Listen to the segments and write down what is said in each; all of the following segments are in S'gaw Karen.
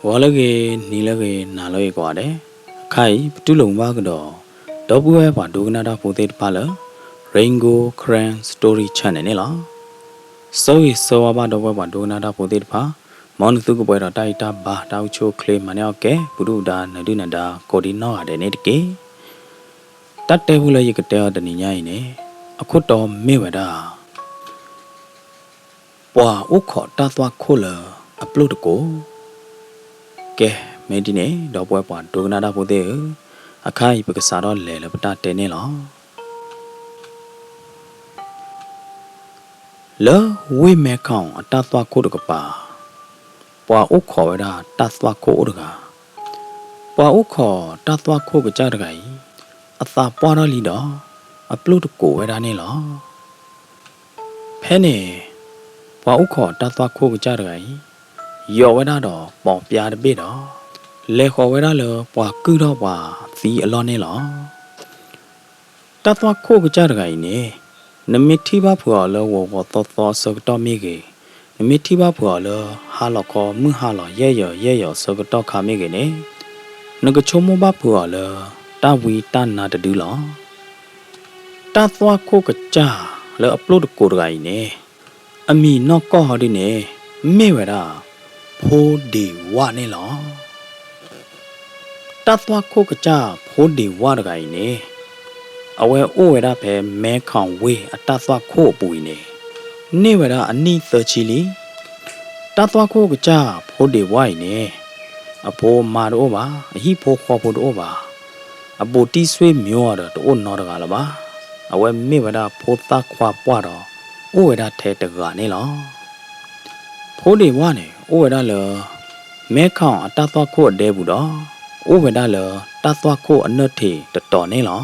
ဂီၤလၢအဂ့ၤ, နံၤလၢအဂ့ၤ, နၤလၢအဂ့ၤကိးဂၤဒဲး, အခါအံၤ ပတူၢ်လိာ်မုာ်ဘၣ်ကဒီး ဒီပုၢ်ဝဲၢ်ပှၤဒိကနၣ်တၢ်ဖိသ့ၣ်တဖၣ်လၢ Rain Gold Karen Story Channel န့ၣ်လီၤ. ဆၢဂ့ၤဆၢဝါဘၣ်ဒီပုၢ်ဝဲၢ်ပှၤဒိကနၣ်တၢ်ဖိသ့ၣ်တဖၣ်, မ်နသုကပှဲၤဒီးတၢ်အံၤတၢ်ဘါ တၢ်အိၣ်ဆူၣ်အိၣ်ချ့ မၤန့ၢ်အီၣ်ကဲ ပူၤဒုၣ်ပူၤဒါ နၢၤဒုၣ်နၢၤဒါ ကိးဒံနီၢ်ဂၤဒဲးန့ၣ်တက့ၢ်. တၢ်တဲဖိလၢယကတဲအီၤတနံၤညါအံၤန့ၣ် အခိၣ်တီမ့ၢ်ဝဲဒၣ် ပှၤအိၣ်ခိးတၢ်သွၣ်ခိၣ်လၢအပျိၢ်တကိး. ကဲ, မ့ၢ်ဒ်န့ၣ် ဒီပုၢ်ဝဲၢ်ပှၤဒိကနၣ်တၢ်ဖိသ့ၣ်ဧၢ, အခါအံၤပကစးထီၣ်လဲၤလၢပတၢ်တဲန့ၣ်လီၤ. လၢဝ့ၢ်မဲခီအတၢ်သွၣ်ခိၣ်တကပၤ, ပှၤအိၣ်ခိးဝဲဒၣ်တၢ်သွၣ်ခိၣ်အိၣ်တဂၤ. ပှၤအိၣ်ခိးတၢ်သွၣ်ခိၣ်ကစၢ်တဂၤအံၤ အသးပှၢ်ထီၣ်လံဒီး အပျိၢ်တကိးဝဲဒၣ်န့ၣ်လီၤ. ဖဲန့ၣ် ပှၤအိၣ်ခိးတၢ်သွၣ်ခိၣ်ကစၢ်တဂၤအံၤ ယိးဝဲဒၣ်ဒီးပိာ်ပျါတဘ့ၣ်ဒီး လဲၤဃီၤဝဲဒၣ်လၢပှၤကုၢ်ထီၣ်ပှၤသံအလီၢ်န့ၣ်လီၤ. တၢ်သွၣ်ခိၣ်ကစၢ်တဂၤအံၤန့ၣ် နမ့ၢ်ထံၣ်ဘၣ်ဖုးအီၤလၢဂီၤဂီၤသီသီအဆၢကတီၢ်မ့ၢ်ဂ့ၤ, နမ့ၢ်ထံၣ်ဘၣ်ဖုးအီၤလၢဟါလီၤခီမုၢ်ဟါလီၤယဲၢ်ယီၤယဲၢ်ယီၤအဆၢကတီၢ်ခါမ့ၢ်ဂ့ၤန့ၣ်, နကဆိကမိၣ်ဘၣ်ဖုးအီၤလၢ တၢ်ဝံတၢ်နါတဒုလီၤ. တၢ်သွၣ်ခိၣ်ကစၢ်လၢအပျိၢ်တကိးတဂၤအံၤန့ၣ် အမံၤနီၢ်ကီၢ်ဟီဒုန့ၣ် မ့ၢ်ဝဲဒၣ် ဖိဒ့းဝၣ်န့ၣ်လီၤ. တၢ်သွၣ်ခိၣ်ကစၢ်ဖိဒ့းဝၣ်တဂၤအံၤန့ၣ် အဝဲအိၣ်ဝဲဒၣ်ဖဲမဲခီဝ့ၢ်အတၢ်သွၣ်ခိၣ်အပူၤအံၤန့ၣ် န့ၢ်ဝဲဒၣ်အနံၣ်သၢဆံလံ. တၢ်သွၣ်ခိၣ်ကစၢ်ဖိဒ့းဝၣ်အံၤန့ၣ် အဖိအမါတအိၣ်ဘၣ်, အဟံၣ်ဖိဃီဖိတအိၣ်ဘၣ်, အဘူးတံၢ်ဆွေမျိုးအီၤဒီးတအိၣ်နီတဂၤလၢၤဘၣ်. အဝဲမ့ၢ်ဝဲဒၣ်ဖိသၣ်ခွါပှၢ်ဒီး အိၣ်ဝဲဒၣ်ထဲတဂၤန့ၣ်လီၤ. ဖိဒ့းဝၣ်န့ၣ် အိၣ်ဝဲဒၣ်လၢ မဲခီအတၢ်သွၣ်ခိၣ်အဒဲပူၤဒီး အိၣ်ဝဲဒၣ်လၢတၢ်သွၣ်ခိၣ်အနၢၣ်ထံးတတီၤန့ၣ်လီၤ.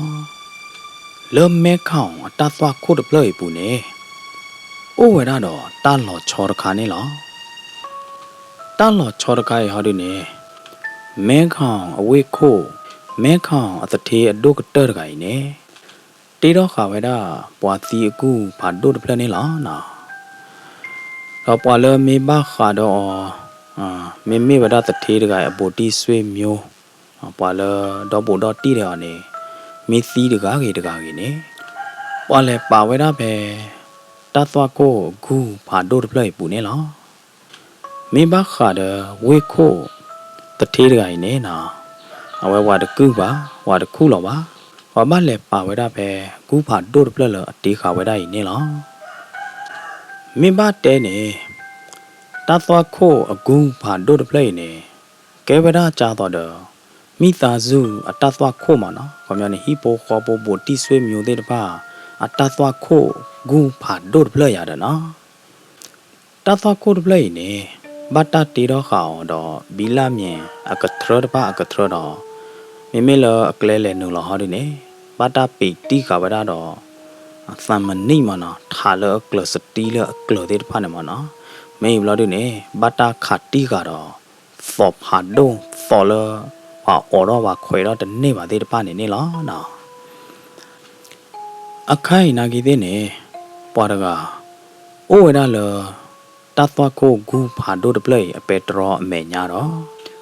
လၢမဲခီအတၢ်သွၣ်ခိၣ်တဖျၢၣ်အံၤပူၤန့ၣ် အိၣ်ဝဲဒၣ်ဒီးတၢ်လီၤဆီတခါန့ၣ်လီၤ. တၢ်လီၤဆီတခါအံၤဟီဒုန့ၣ် မဲခီအဝ့ၢ်ခိၣ်, မဲခီအသထ့အဒိၣ်ကတၢၢ်တဂၤအံၤန့ၣ် တ့ထီၣ်ဃာ်ဝဲဒၣ် ပှၤသံအကုၢ်ဖးဒိၣ်တဖျၢၣ်န့ၣ်လီၤ. ဒီးပှၤလၢမ့ၢ်ဘၣ်ဃးဒီးအီၤ, မ့မ့ၢ်ဝဲဒၣ်သထ့တဂၤအံၤ အဘူးတံၢ်ဆွေမျိုး, ပှၤလၢဒီဘူးဒီတံၢ်ဒီးအီၤန့ၣ် မ့ၢ်သံတဂၤဂ့ၤတဂၤဂ့ၤန့ၣ် ပှၤလဲၤပာ်ဝဲဒၣ်ဖဲ တၢ်သွၣ်ခိၣ်အကုၢ်ဖးဒိၣ်တဖျၢၣ်အံၤပူၤန့ၣ်လီၤ. မ့ၢ်ဘၣ်ဃးဒီးဝ့ၢ်ခိၣ်သထ့တဂၤအံၤန့ၣ်နီၤ, အဝဲပှၤတကုၢ်ဘၣ်, ပှၤတခူၣ်လီၤဘၣ်, ပှၤဘၣ်လဲၤပာ်ဝဲဒၣ်ဖဲ ကုၢ်ဖးဒိၣ်တဖျၢၣ်လၢအတ့ဃာ်ဝဲဒၣ်အံၤန့ၣ်လီၤ. မ့ၢ်ဘၣ်တဲန့ၣ် တၢ်သွၣ်ခိၣ်အကုၢ်ဖးဒိၣ်တဖျၢၣ်အံၤန့ၣ် ကဲဝဲဒၣ်ကၢ်သိးဒီး မိသားစုအတၢ်သွၣ်ခိၣ်မးနီၤ, ခီပညီန့ၣ် ဟံၣ်ဖိဃီဖိဘူးတံၢ်ဆွေမျိုးသ့ၣ်တဖၣ် အတၢ်သွၣ်ခိၣ်ကုၢ်ဖးဒိၣ်တဖျၢၣ်ယၤဒီးနီၤ. တၢ်သွၣ်ခိၣ်တဖျၢၣ်အံၤန့ၣ် ဘၣ်တၢ်တ့ထီၣ်ဃာ်အီၤဒီး ဘံလၣ်မ့ၣ်အကထြၢတဖၣ်အကထြၢဒီး မ့မ့ၢ်လၢအကျဲလဲၤနုာ်လီၤဟီဒုန့ၣ် ဘၣ်တၢ်ပံးတံၢ်ဃာ်ဝဲဒၣ်ဒီး သးမနံၣ်မးနီၤ, ထးလၢအကျၢၤ စတံလၢအကျၢၤသ့ၣ်တဖၣ်န့ၣ်မးနီၤ. မ့ၢ်အံၤဘျီဒုန့ၣ် ဘၣ်တၢ်ခးတံၢ်ဃာ်ဒီး သိးဖးဒိၣ်, သိးလၢပှၤအိးထီၣ်ပှၤခွဲးထီၣ်တန့ၢ်ဘၣ်သ့ၣ်တဖၣ်န့ၣ်န့ၣ်လီၤ. အခါအံၤနာ်က့သ့ၣ်န့ၣ် ပှၤတဂၤ အိၣ်ဝဲဒၣ်လၢ တၢ်သွၣ်ခိၣ်ကုၢ်ဖးဒိၣ်တဖျၢၣ်အံၤ အပဲတြီအမဲာ်ညါဒီး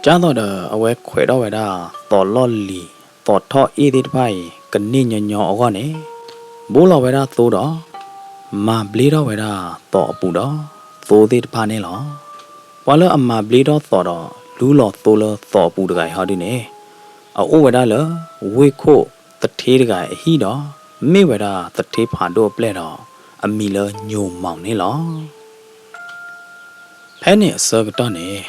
ကၢ်သိးဒီးအဝဲခွဲးထီၣ်ဝဲဒၣ် သိးလီၢ်လံၤ, သိးထီၣ်အ့ၣ်သ့ၣ်တဖၣ်အံၤ ကန့ၢ်ညီညီအဂီၢ်န့ၣ် ဘိလီၤဝဲဒၣ်သိဒီး မၤဘျ့ထီၣ်ဝဲဒၣ်သိးအပူၤဒီး သိသ့ၣ်တဖၣ်န့ၣ်လီၤ. ပှၤလၢအမၤဘျ့ထီၣ်သိးဒီး လူလီၤသိလၢသိးအပူၤတဂၤအံၤဟီဒုန့ၣ် အအိၣ်ဝဲဒၣ်လၢ ဝ့ၢ်ခိၣ်သထ့တဂၤအဟံၣ်ဒီး မ့ၢ်ဝဲဒၣ်သထ့ဖးဒိၣ်အပျဲၢ်ဒီး အမံၤလၢညိၤမီၤန့ၣ်လီၤ. ဖဲန့ၣ်အဆၢကတီၢ်န့ၣ်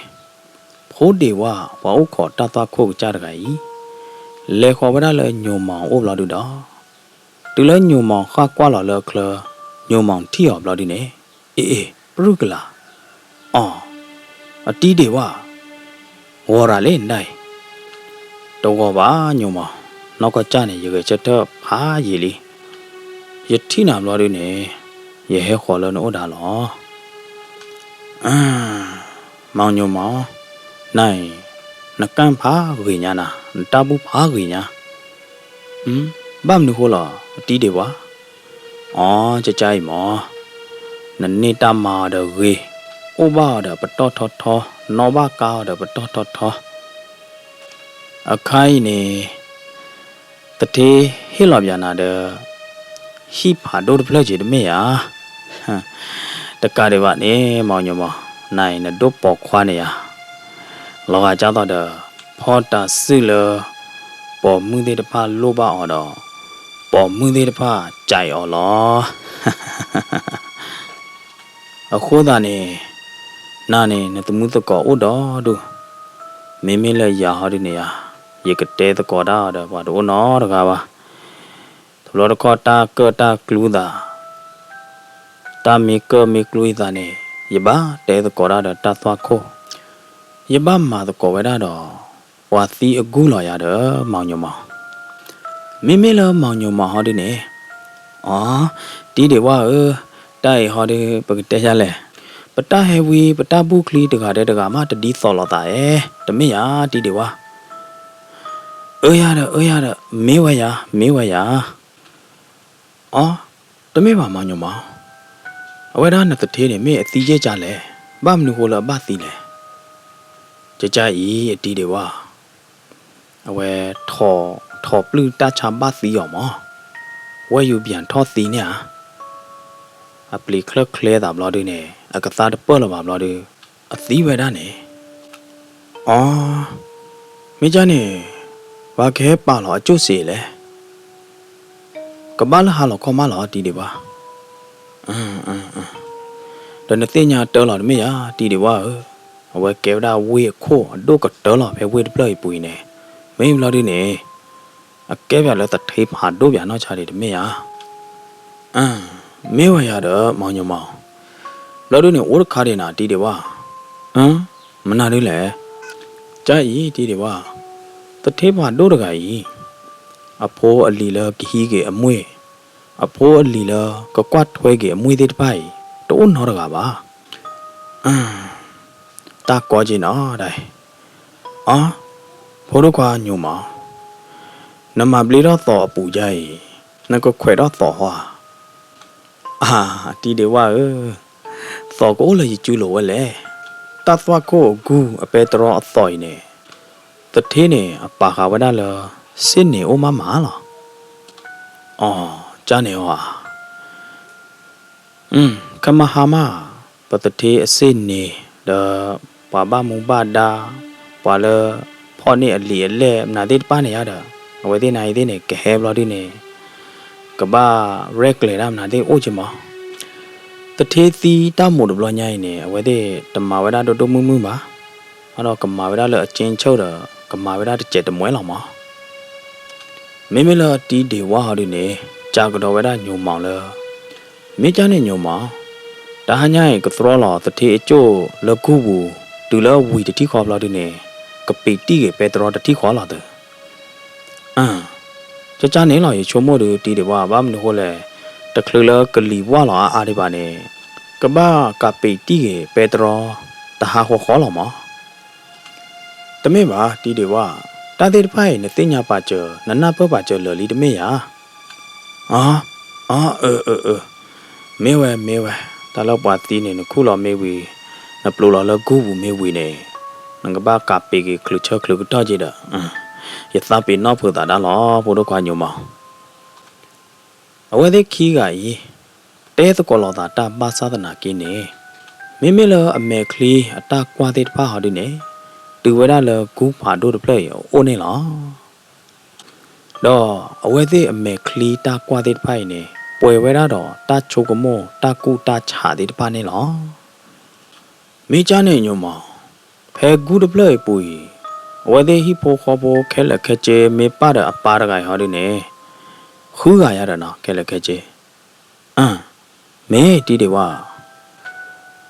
ဖိဒ့းဝၣ် ပှၤအိၣ်ခိးတၢ်သွၣ်ခိၣ်ကစၢ်တဂၤအံၤ လဲၤဃီၤဝဲဒၣ်လၢညိၤမီၤအိၣ်ဘျီဒုဒီး တုၤလၢညိၤမီၤဃၣ်ကွၢ်လီၤလၢအချၢ ညိၤမီၤထံၣ်အီၤဘျီဒုန့ၣ် အ့ၣ်အ့ၣ် ပြုၢ်ကလာ်, အီၤ, အတံဒ့းဝၣ်, ဂီၤရၤလံနဒၣ်အံၤ, တဂီၤဘၣ်ညိၤမီၤ, နီၢ်ကီၢ်ကၢ်န့ၣ် ယဂဲၤဆၢထၢၣ်ဖးယံာ်လံ, ယထံၣ်နၤဘျီဒုန့ၣ် ယဟဲဃီၤလၢနအိၣ်ဒါလီၤ. မီၤညိၤမီၤ, နၤအံၤ နကၣ်ဖးဂ့ၤညါနၤ, နတၢ်ဘူၣ်ဖးဂ့ၤညါ, ဘၣ်မနုၤဃိလီၤ အတံဒ့းဝၣ်, အီ ကကါအံၤမီၤ, နန့ၢ်တၢ်မၤအီၤဒီးဂ့ၤ, အိၣ်ဘၣ်အီၤဒီးပတီၢ်ထီထီ, နီၣ်ဘၣ်ကါအီၤဒီးပတီၢ်ထီထီ. အခါအံၤန့ၣ် သထ့ဟ့ၣ်လီၤပၠးနၤဒီး ဟံၣ်ဖးဒိၣ်တဖျၢၣ်က့ၤတမ့ၢ်ဧါ. တကးဒံးဘၣ်န့ၣ် မီၢ်ညီမီၢ်, နၤအံၤနဒိၣ်ပိာ်ခွါန့ၣ်ဧါ. လီၤဂာ်ကၢ်သိးဒီး ဖီၣ်တၢ်စုၣ်လၢ ပိာ်မုၣ်သ့ၣ်တဖၣ်လိၣ်ဘၣ်အီၤဒီး ပိာ်မုၣ်သ့ၣ်တဖၣ်ကးအီၤလီၤ. အဃိသတးန့ၣ် နၤန့ၣ် နသမုသကိးအိၣ်ဒီဒူၣ်, မ့မ့ၢ်လၢယၤဟီဒုန့ၣ်ဧါ, ယကတဲသကိးတၢ်အီၤဒီး ပှၤတအိၣ်နီတဂၤဘၣ်. တဘျီတခီၣ်တၢ်ကၢၣ်တၢ်ကျူသး, တၢ်မ့ၢ်ကၢၣ်မ့ၢ်ကျူယသးန့ၣ် ယဘၣ်တဲသကိးတၢ်ဒီးတၢ်သွၣ်ခိၣ်, ယဘၣ်မၤသကိးဝဲဒၣ်ဒီး ပှၤသံအဂုၢ်လီၤယၤဒီး မီၢ်ညီမီၢ်. မ့မ့ၢ်လၢမီၢ်ညီမီၢ်ဟီဒုန့ၣ်, အီ, တံၤဒ့းဝါဧၢ, တၢ်အံၤဟီဒု ပကတဲယၤလဲၣ်, ပတၢ်ဟဲဝံ ပတၢ်ဘူၣ်ချံတဂၤဒီးတဂၤမး တဒ်သိးလိာ်သးဧါ, တမ့ၢ်ယၤ တံၤဒ့းဝါ. အၢယၤဒီး အၢယၤဒီး မ့ၢ်ဝဲယၤ မ့ၢ်ဝဲယၤ. အီ, တမ့ၢ်ဘၣ်မီၢ်ညီမီၢ်, အဝဲဒၣ်နသထ့န့ၣ် မ့ၢ်အသံယဲၢ်ကၢ်လဲၣ်, ဘၣ်မနုၤဃိလၢအဘၣ်သံလဲၣ်. ကကၢ်အံၤ အတံၤဒ့းဝါ, အဝဲ ထိးပျုၢ်တၢ်ဆါဘၣ်သံအီၤမီၢ်, ဝဲယူၤပၠးထီၣ်သံန့ၣ်ဧါ. အပျံၤချၢၣ်ချဲသးဘျီဒုန့ၣ် အကသါတပၢၢ်လၢၤဘၣ်ဘျီဒု အသံဝဲဒၣ်န့ၣ်. အီ, မ့ၢ်ကၢ်န့ၣ် ပှၤကဟဲပာ်လီၤအကၠိၣ်စ့လဲၣ်, ကဘၣ်လၢဟါလီၤခီမးလီၤ တံၤဒ့းဝါ. ဒီးနသ့ၣ်ညါတၢ်လီၤတမ့ၢ်ယၤ တံၤဒ့းဝါဧၢ, အဝဲကဲဝဲဒၣ်ဝ့ၢ်အခိၣ်အဒိၣ်ကတၢၢ်လီၤ ဖဲဝ့ၢ်တဖျၢၣ်အံၤပူၤအံၤန့ၣ်, မ့ၢ်ဘျီဒုန့ၣ် အကဲပၠးလၢသထ့ဖးဒိၣ်ပၠးနီၢ်ဆါဒံးတမ့ၢ်ဧါ. မ့ၢ်ဝဲယၤဒီး မီၢ်ညီမီၢ်, ဘျီဒုန့ၣ် အိၣ်တခါဒံးနၤ တံၤဒ့းဝါ. မနုၤဒုလဲၣ်. ကၢ်အံၤ တံၤဒ့းဝါ, သထ့ဖးဒိၣ်တဂၤအံၤ, အဖိအလံၤလၢကဟံးက့ၤအမှ့ၢ်, အဖိအလံၤလၢကကွၢ်ထွဲက့ၤအမှ့ၢ်သ့ၣ်တဖၣ်အံၤ တအိၣ်နီတဂၤဘၣ်. တၢ်ကီက့ၤနီၤဒၣ်အံၤ. အီ, ဖိဒိၣ်ခွါညိၣ်မီၢ်, နမၤဘျ့ထီၣ်သီးအပူၤယါအံၤ, နကခွဲးထီၣ်သီးဟီဧါ. အါ, တံၤဒ့းဝါဧၢ, သီးကအိၣ်လၢယစုလိၤဝဲလဲၣ်. တၢ်သွၣ်ခိၣ်အဂုၢ်အပဲတြီအသီးအံၤန့ၣ်, သထ့န့ၣ် အပာ်ဃာ်ဝဲဒၣ်လၢ စ့ၣ်န့ၣ်အိၣ်မးမးလီၤ. အီ, ကၢ်န့ၣ်ဧါ. ခဲမဟါမး, ပသထ့အစ့ၣ်န့ၣ် ဒီးပှၤဘၣ်မူဘၣ်ဒါ, ပှၤလၢ ဖီၣ်န့ၢ်အလံာ်အလဲၢ်မနုၤသ့ၣ်တဖၣ်န့ၣ်ယါဒီး အဝဲသ့ၣ်နၤအံၤသ့ၣ်န့ၣ် ကဟဲဘျီဒုန့ၣ် ကဘၣ်ရဲၣ်ကျဲၤတၢ်မနုၤသ့ၣ်အိၣ်က့ၤမီၤ. သထ့သံတၢ်မိၣ်တဘျီညါအံၤန့ၣ် အဝဲသ့ၣ်တမၤဝဲဒၣ်ဒိၣ်ဒိၣ်မုၢ်မုၢ်ဘၣ်. အဒီးကမၤဝဲဒၣ်လၢအကၠ့ဆၢၣ်ဒီး ကမၤဝဲဒၣ်တစဲးတမှဲလီၤမီၤ. မ့မ့ၢ်လၢတံၤဒ့းဝါဟီဒုန့ၣ် ကးကဒီးဝဲဒၣ်ညိၣ်မီၢ်လၢ မ့ၢ်ကၢ်န့ၣ်ညိၣ်မီၢ်, တဟါညါအံၤကသြီလီၤသထ့အကၠိၣ်လၢကူၢ်ပူၤ တုၤလၢဝံၤတထံၣ်ဃီဘျီဒုန့ၣ် ကပ့ၤတံၢ်က့ၤပဲတြီတထံၣ်ဃီလီၤသု. ကကၢ်န့ၣ်လီၤ ယဆိကမိၣ်ဒုးတံၤဒ့းဝါ ဘၣ်မနုၤဃိလဲၣ်, တချုးလၢကလံၤဝါလီၤအါအါဒံးဘၣ်န့ၣ် ကဘၣ်ကးပ့ၤတံၢ်က့ၤပဲတြီ တဟါဃီဃီလီၤမီၤ. တမ့ၢ်ဘၣ် တံၤဒ့းဝါ, တၢ်သ့ၣ်တဖၣ်အံၤ နသ့ၣ်ညါပာ်စၢၤ နနၢ်ပၢၢ်ပာ်စၢၤလၢာ်လံတမ့ၢ်ဧါ. အ, အ, အၢ, အၢ, အၢ, မ့ၢ်ဝဲ မ့ၢ်ဝဲ, တၢ်လၢပှၤသံန့ၣ် နခူၣ်လီၤမ့ၢ်ဝံၤ, နပျိးလီၤလၢကူၢ်ပူၤမ့ၢ်ဝံၤန့ၣ်, နကဘၣ်ကးပ့ၤက့ၤချုးဆၢချုးကတီၢ်က့ၤဒီး, ယသးပ့ၤနီၣ်ဖုးသးဒၣ်လီၤ ဖိဒိၣ်ခွါညိၣ်မီၤ. အဝဲသ့ၣ်ခံဂၤအံၤ တဲသကိးလိာ်သးတၢ်ဘၣ်ဆၣ်သနာ်က့န့ၣ်, မ့မ့ၢ်လၢအမဲာ်ချံအတၢ်ကွၢ်သ့ၣ်တဖၣ်ဟီဒုန့ၣ်, တုၤဝဲဒၣ်လၢကူၢ်ဖးဒိၣ်တဖျၢၣ်အံၤအအိၣ်န့ၣ်လီၤ. ဒီးအဝဲသ့ၣ်အမဲာ်ချံတၢ်ကွၢ်သ့ၣ်တဖၣ်အံၤန့ၣ် ပှဲၤဝဲဒၣ်ဒီးတၢ်ဆိကမိၣ်တၢ်ကူၣ်တၢ်ဆးသ့ၣ်တဖၣ်န့ၣ်လီၤ. မ့ၢ်ကၢ်န့ၣ်ညိၣ်မီၤ, ဖဲကူၢ်တဖျၢၣ်အံၤပူၤအံၤ, အဝဲသ့ၣ်ဟံၣ်ဖိဃီဖိခဲလၢာ်ခဲဆ့ မ့ၢ်ပၢ်ဒီးအပၢ်တဂၤအံၤဟီဒုန့ၣ်, ဃုဂၤယါဒီးနီၤ ခဲလၢာ်ခဲဆ့. အၢ, မ့ၢ်တံၤဒ့းဝါ,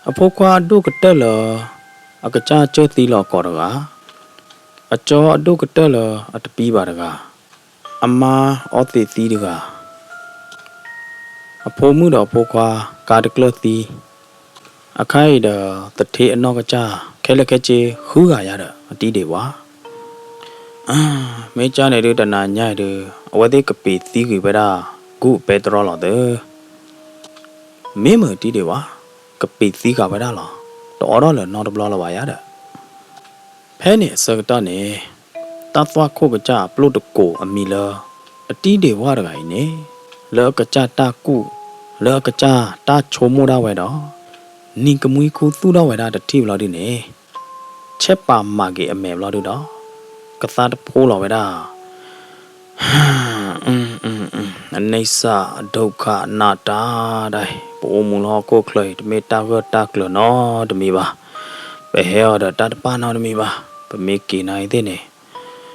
အဖိခွါအဒိၣ်ကတၢၢ်လၢ အကစၢ်ကၢၢ်သံလီၤကီးတဂၤ, အကၠီအဒိၣ်ကတၢၢ်လၢအတပံဘၣ်တဂၤ, အမါအီသံးသံတဂၤ, အဖိမုၣ်ဒီးအဖိခွါကါတကျၢၢ်သံ, အခါအံၤဒီးသထ့အနီၢ်ကစၢ် ခဲလၢာ်ခဲဆ့ဃုဂၤယါဒီး အတံၤဒ့းဝါ. မ့ၢ်ကၢ်န့ၣ်ဒုးတနၤညါအံၤဒုး အဝဲသ့ၣ်ကပ့ၤသံကွံာ်ဝဲဒၣ် ကူၣ်ပဲတြီလီၤသု. မ့ၢ်မုၢ်တံၤဒ့းဝါ, ကပ့ၤသံဃာ်ဝဲဒၣ်လီၤ. တအိးထီၣ်လၢၤနီတဘျီလၢၤဘၣ်ယၤဒီး ဖဲန့ၣ်အဆၢကတီၢ်န့ၣ် တၢ်သွၣ်ခိၣ်ကစၢ်အပျိၢ်တကိးအမံၤလၢ အတံဒ့ၣ်ဝၣ်တဂၤအံၤန့ၣ် လၢအကစၢ်တၢ်ကူၣ် လၢအကစၢ်တၢ်ဆိကမိၣ်ဒၣ်ဝဲဒီး နံၤကမှံခူသူၣ်ထီၣ်ဝဲဒၣ်တထံၣ်ဘျီဒုန့ၣ် ဆဲးပာ်မၤက့ၤအမဲာ်ဘျီဒုဒီး ကသါတဖိလီၤဝဲဒၣ် အနိစ္စဒုက္ခအနတ္တ ဒၣ်အံၤ ပအိၣ်မူလၢဟီၣ်ခိၣ်ချၢအံၤ တမ့ၢ်တၢ်ဂၢၢ်တၢ်ကျၢၤနီတမံၤဘၣ်. ပဟဲအီၤဒီးတၢ်တပၣ်နီတမံၤဘၣ်. ပမ့ၢ်က့ၤနၤအံၤသ့ၣ်န့ၣ်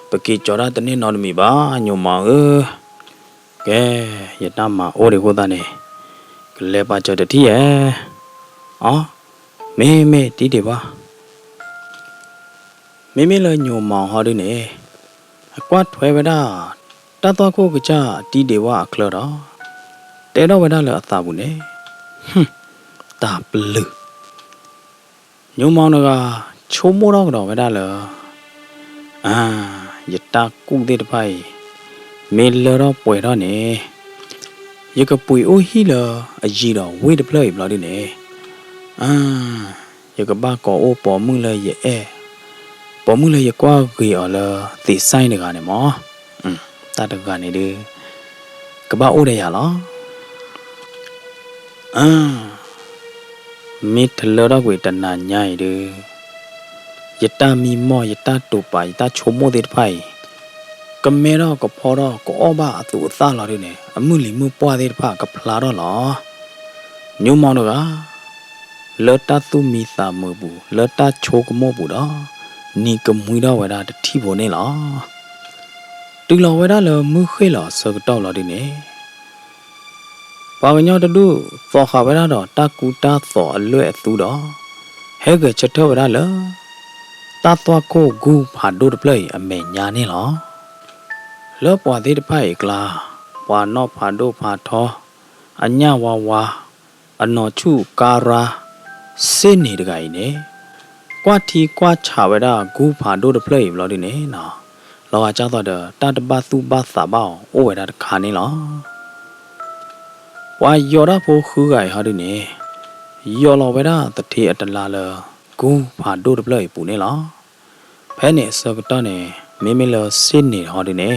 ပက့ၤကၠီၤတၢ်တန့ၢ်နီတမံၤဘၣ် ညိၣ်မီၤဧၢ. ကဲ ယတၢ်မၤအိၣ်ဒံးအဃိသတးန့ၣ် ကလဲၤပာ်စၢၤတထံၣ်ဧါ. အီ မ့မ့ၢ်တံဒ့ၣ်ဝၣ် မ့မ့ၢ်လၢညိၣ်မီၤဟီဒုန့ၣ် အကွၢ်ထွဲဝဲဒၣ် တၢ်သွၣ်ခိၣ်ကစၢ်အတံဒ့ၣ်ဝၣ်အချၢဒီး တဲထီၣ်ဝဲဒၣ်လၢအသးပူၤန့ၣ် ဟူ တၢ်ပျုၢ် ညိၣ်မီၤတဂၤ ဆိကမိၣ်ထီၣ်ကဒီးဝဲဒၣ်လၢ အၢ ယတၢ်ကူၣ်သ့ၣ်တဖၣ်အံၤ မ့ၢ်လၢထီၣ်ပှဲၤထီၣ်န့ၣ် ယကပှ့ၤအိၣ်ဟံၣ်လၢအယံၤဒီးဝ့ၢ်တဖျၢၣ်အံၤဘျီဒုန့ၣ် အၢ ယကဘၣ်ကိးအိၣ်ပိာ်မုၣ်လၢယအဲၣ် ပိာ်မုၣ်လၢယကွၢ်ဂ့ၤအီၤလၢသ့ၣ်စဲၣ်တဂၤန့ၣ်မီၤ တၢ်တဂၤန့ၣ်ဒု ကဘၣ်အိၣ်ဒီးယၤလီၤ. အၢ မ့ၢ်တလၢထီၣ်ကွံာ်တနၤညါအံၤဒု ယတၢ်မံမီၢ် ယတၢ်တိာ်ပာ် ယတၢ်ဆိကမိၣ်သ့ၣ်တဖၣ်အံၤ ကမဲထီၣ်ကဖီထီၣ် ကအီၣ်ဘၣ်အသူးအသၣ်လီၤဒုန့ၣ် အမုၢ်လံၤမုၢ်ပှၢ်သ့ၣ်တဖၣ်ကဖျါထီၣ်လီၤ. ညိၣ်မီၤတဂၤ လၢတၢ်သူၣ်မံသးမုာ်ပူၤ လၢတၢ်ဆိကမိၣ်ပူၤဒီး နံၤကမှံထီၣ်ဝဲဒၣ်တထံၣ်ဖိန့ၣ်လီၤ. တုၤလီၤဝဲဒၣ်လၢမုၢ်ဃ့ၢ်လီၤအဆၢကတီၢ်လီၤဒုန့ၣ် ပှၤကညီတဒူၣ်သိးဃာ်ဝဲဒၣ်ဒီးတၢ်ကူတၢ်သိးအလွဲၢ်အသူဒီး ဟဲဂဲၤဆၢထၢၣ်ဝဲဒၣ်လၢ တၢ်သွၣ်ခိၣ်ဂူဖးဒိၣ်တဖျၢၣ်အံၤအမဲာ်ညါန့ၣ်လီၤ. လၢပှၤသ့ၣ်တဖၣ်အံၤအကျါ ပှၤနီၢ်ဖးဒိၣ်ဖးထီ အညၣ်ဝါဝါ အနီၢ်ဆူၣ်ကါရါ စ့ၣ်န့ၣ်တဂၤအံၤန့ၣ် ကွၢ်ထံကွၢ်ဆးဝဲဒၣ်ဂူဖးဒိၣ်တဖျၢၣ်အံၤဘျီဒုန့ၣ် လီၤဂာ်ကၢ်သိးဒီး တၢ်တဘၣ်သူၣ်ဘၣ်သးဘၣ်အီၤအိၣ်ဝဲဒၣ်တခါန့ၣ်လီၤ. ပှၤယီၤတၢ်ဖိဃုဂၤအံၤဟီဒုန့ၣ် ယီၤလီၤဝဲဒၣ်သထ့အတလါလၢ ဂူဖးဒိၣ်တဖျၢၣ်အံၤပူၤန့ၣ်လီၤ. ဖဲန့ၣ်အဆၢကတီၢ်န့ၣ် မ့မ့ၢ်လၢစ့ၣ်န့ၣ်ဟီဒုန့ၣ်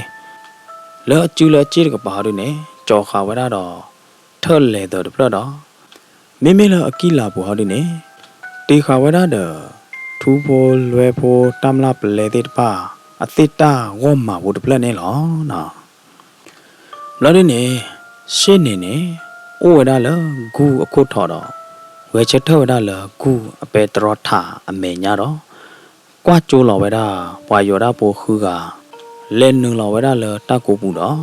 လၢအစုလၢအစ့ၣ်တကပၤဟီဒုန့ၣ် ကၠီၤဃာ်ဝဲဒၣ်ဒီး ထၢၣ်လဲၤသၢတဖျၢၣ်ဒီး မ့မ့ၢ်လၢအကံၣ်လၤပူၤဟီဒုန့ၣ် တ့ဃာ်ဝဲဒၣ်ဒီး ထူဖိလွဲဖိတၢ်မျၢ်ပလဲသ့ၣ်တဖၣ် အသ့ၣ်တၢ်ဂီၢ်မၤဖိတဖျၢၣ်န့ၣ်လီၤ. ဘျီဒုန့ၣ် စ့ၣ်န့ၣ်န့ၣ် အိၣ်ဝဲဒၣ်လၢဂူအခိၣ်ထီးဒီး ဂဲၤဆၢထၢၣ်ဝဲဒၣ်လၢဂူအပဲတြီထးအမဲာ်ညါဒီး ကွၢ်ကၠိလီၤဝဲဒၣ် ပှၤယီၤဒၣ်ဖိဃုဂၤ လဲၤနုာ်လီၤဝဲဒၣ်လၢတၢ်ကိးပူၤဒီး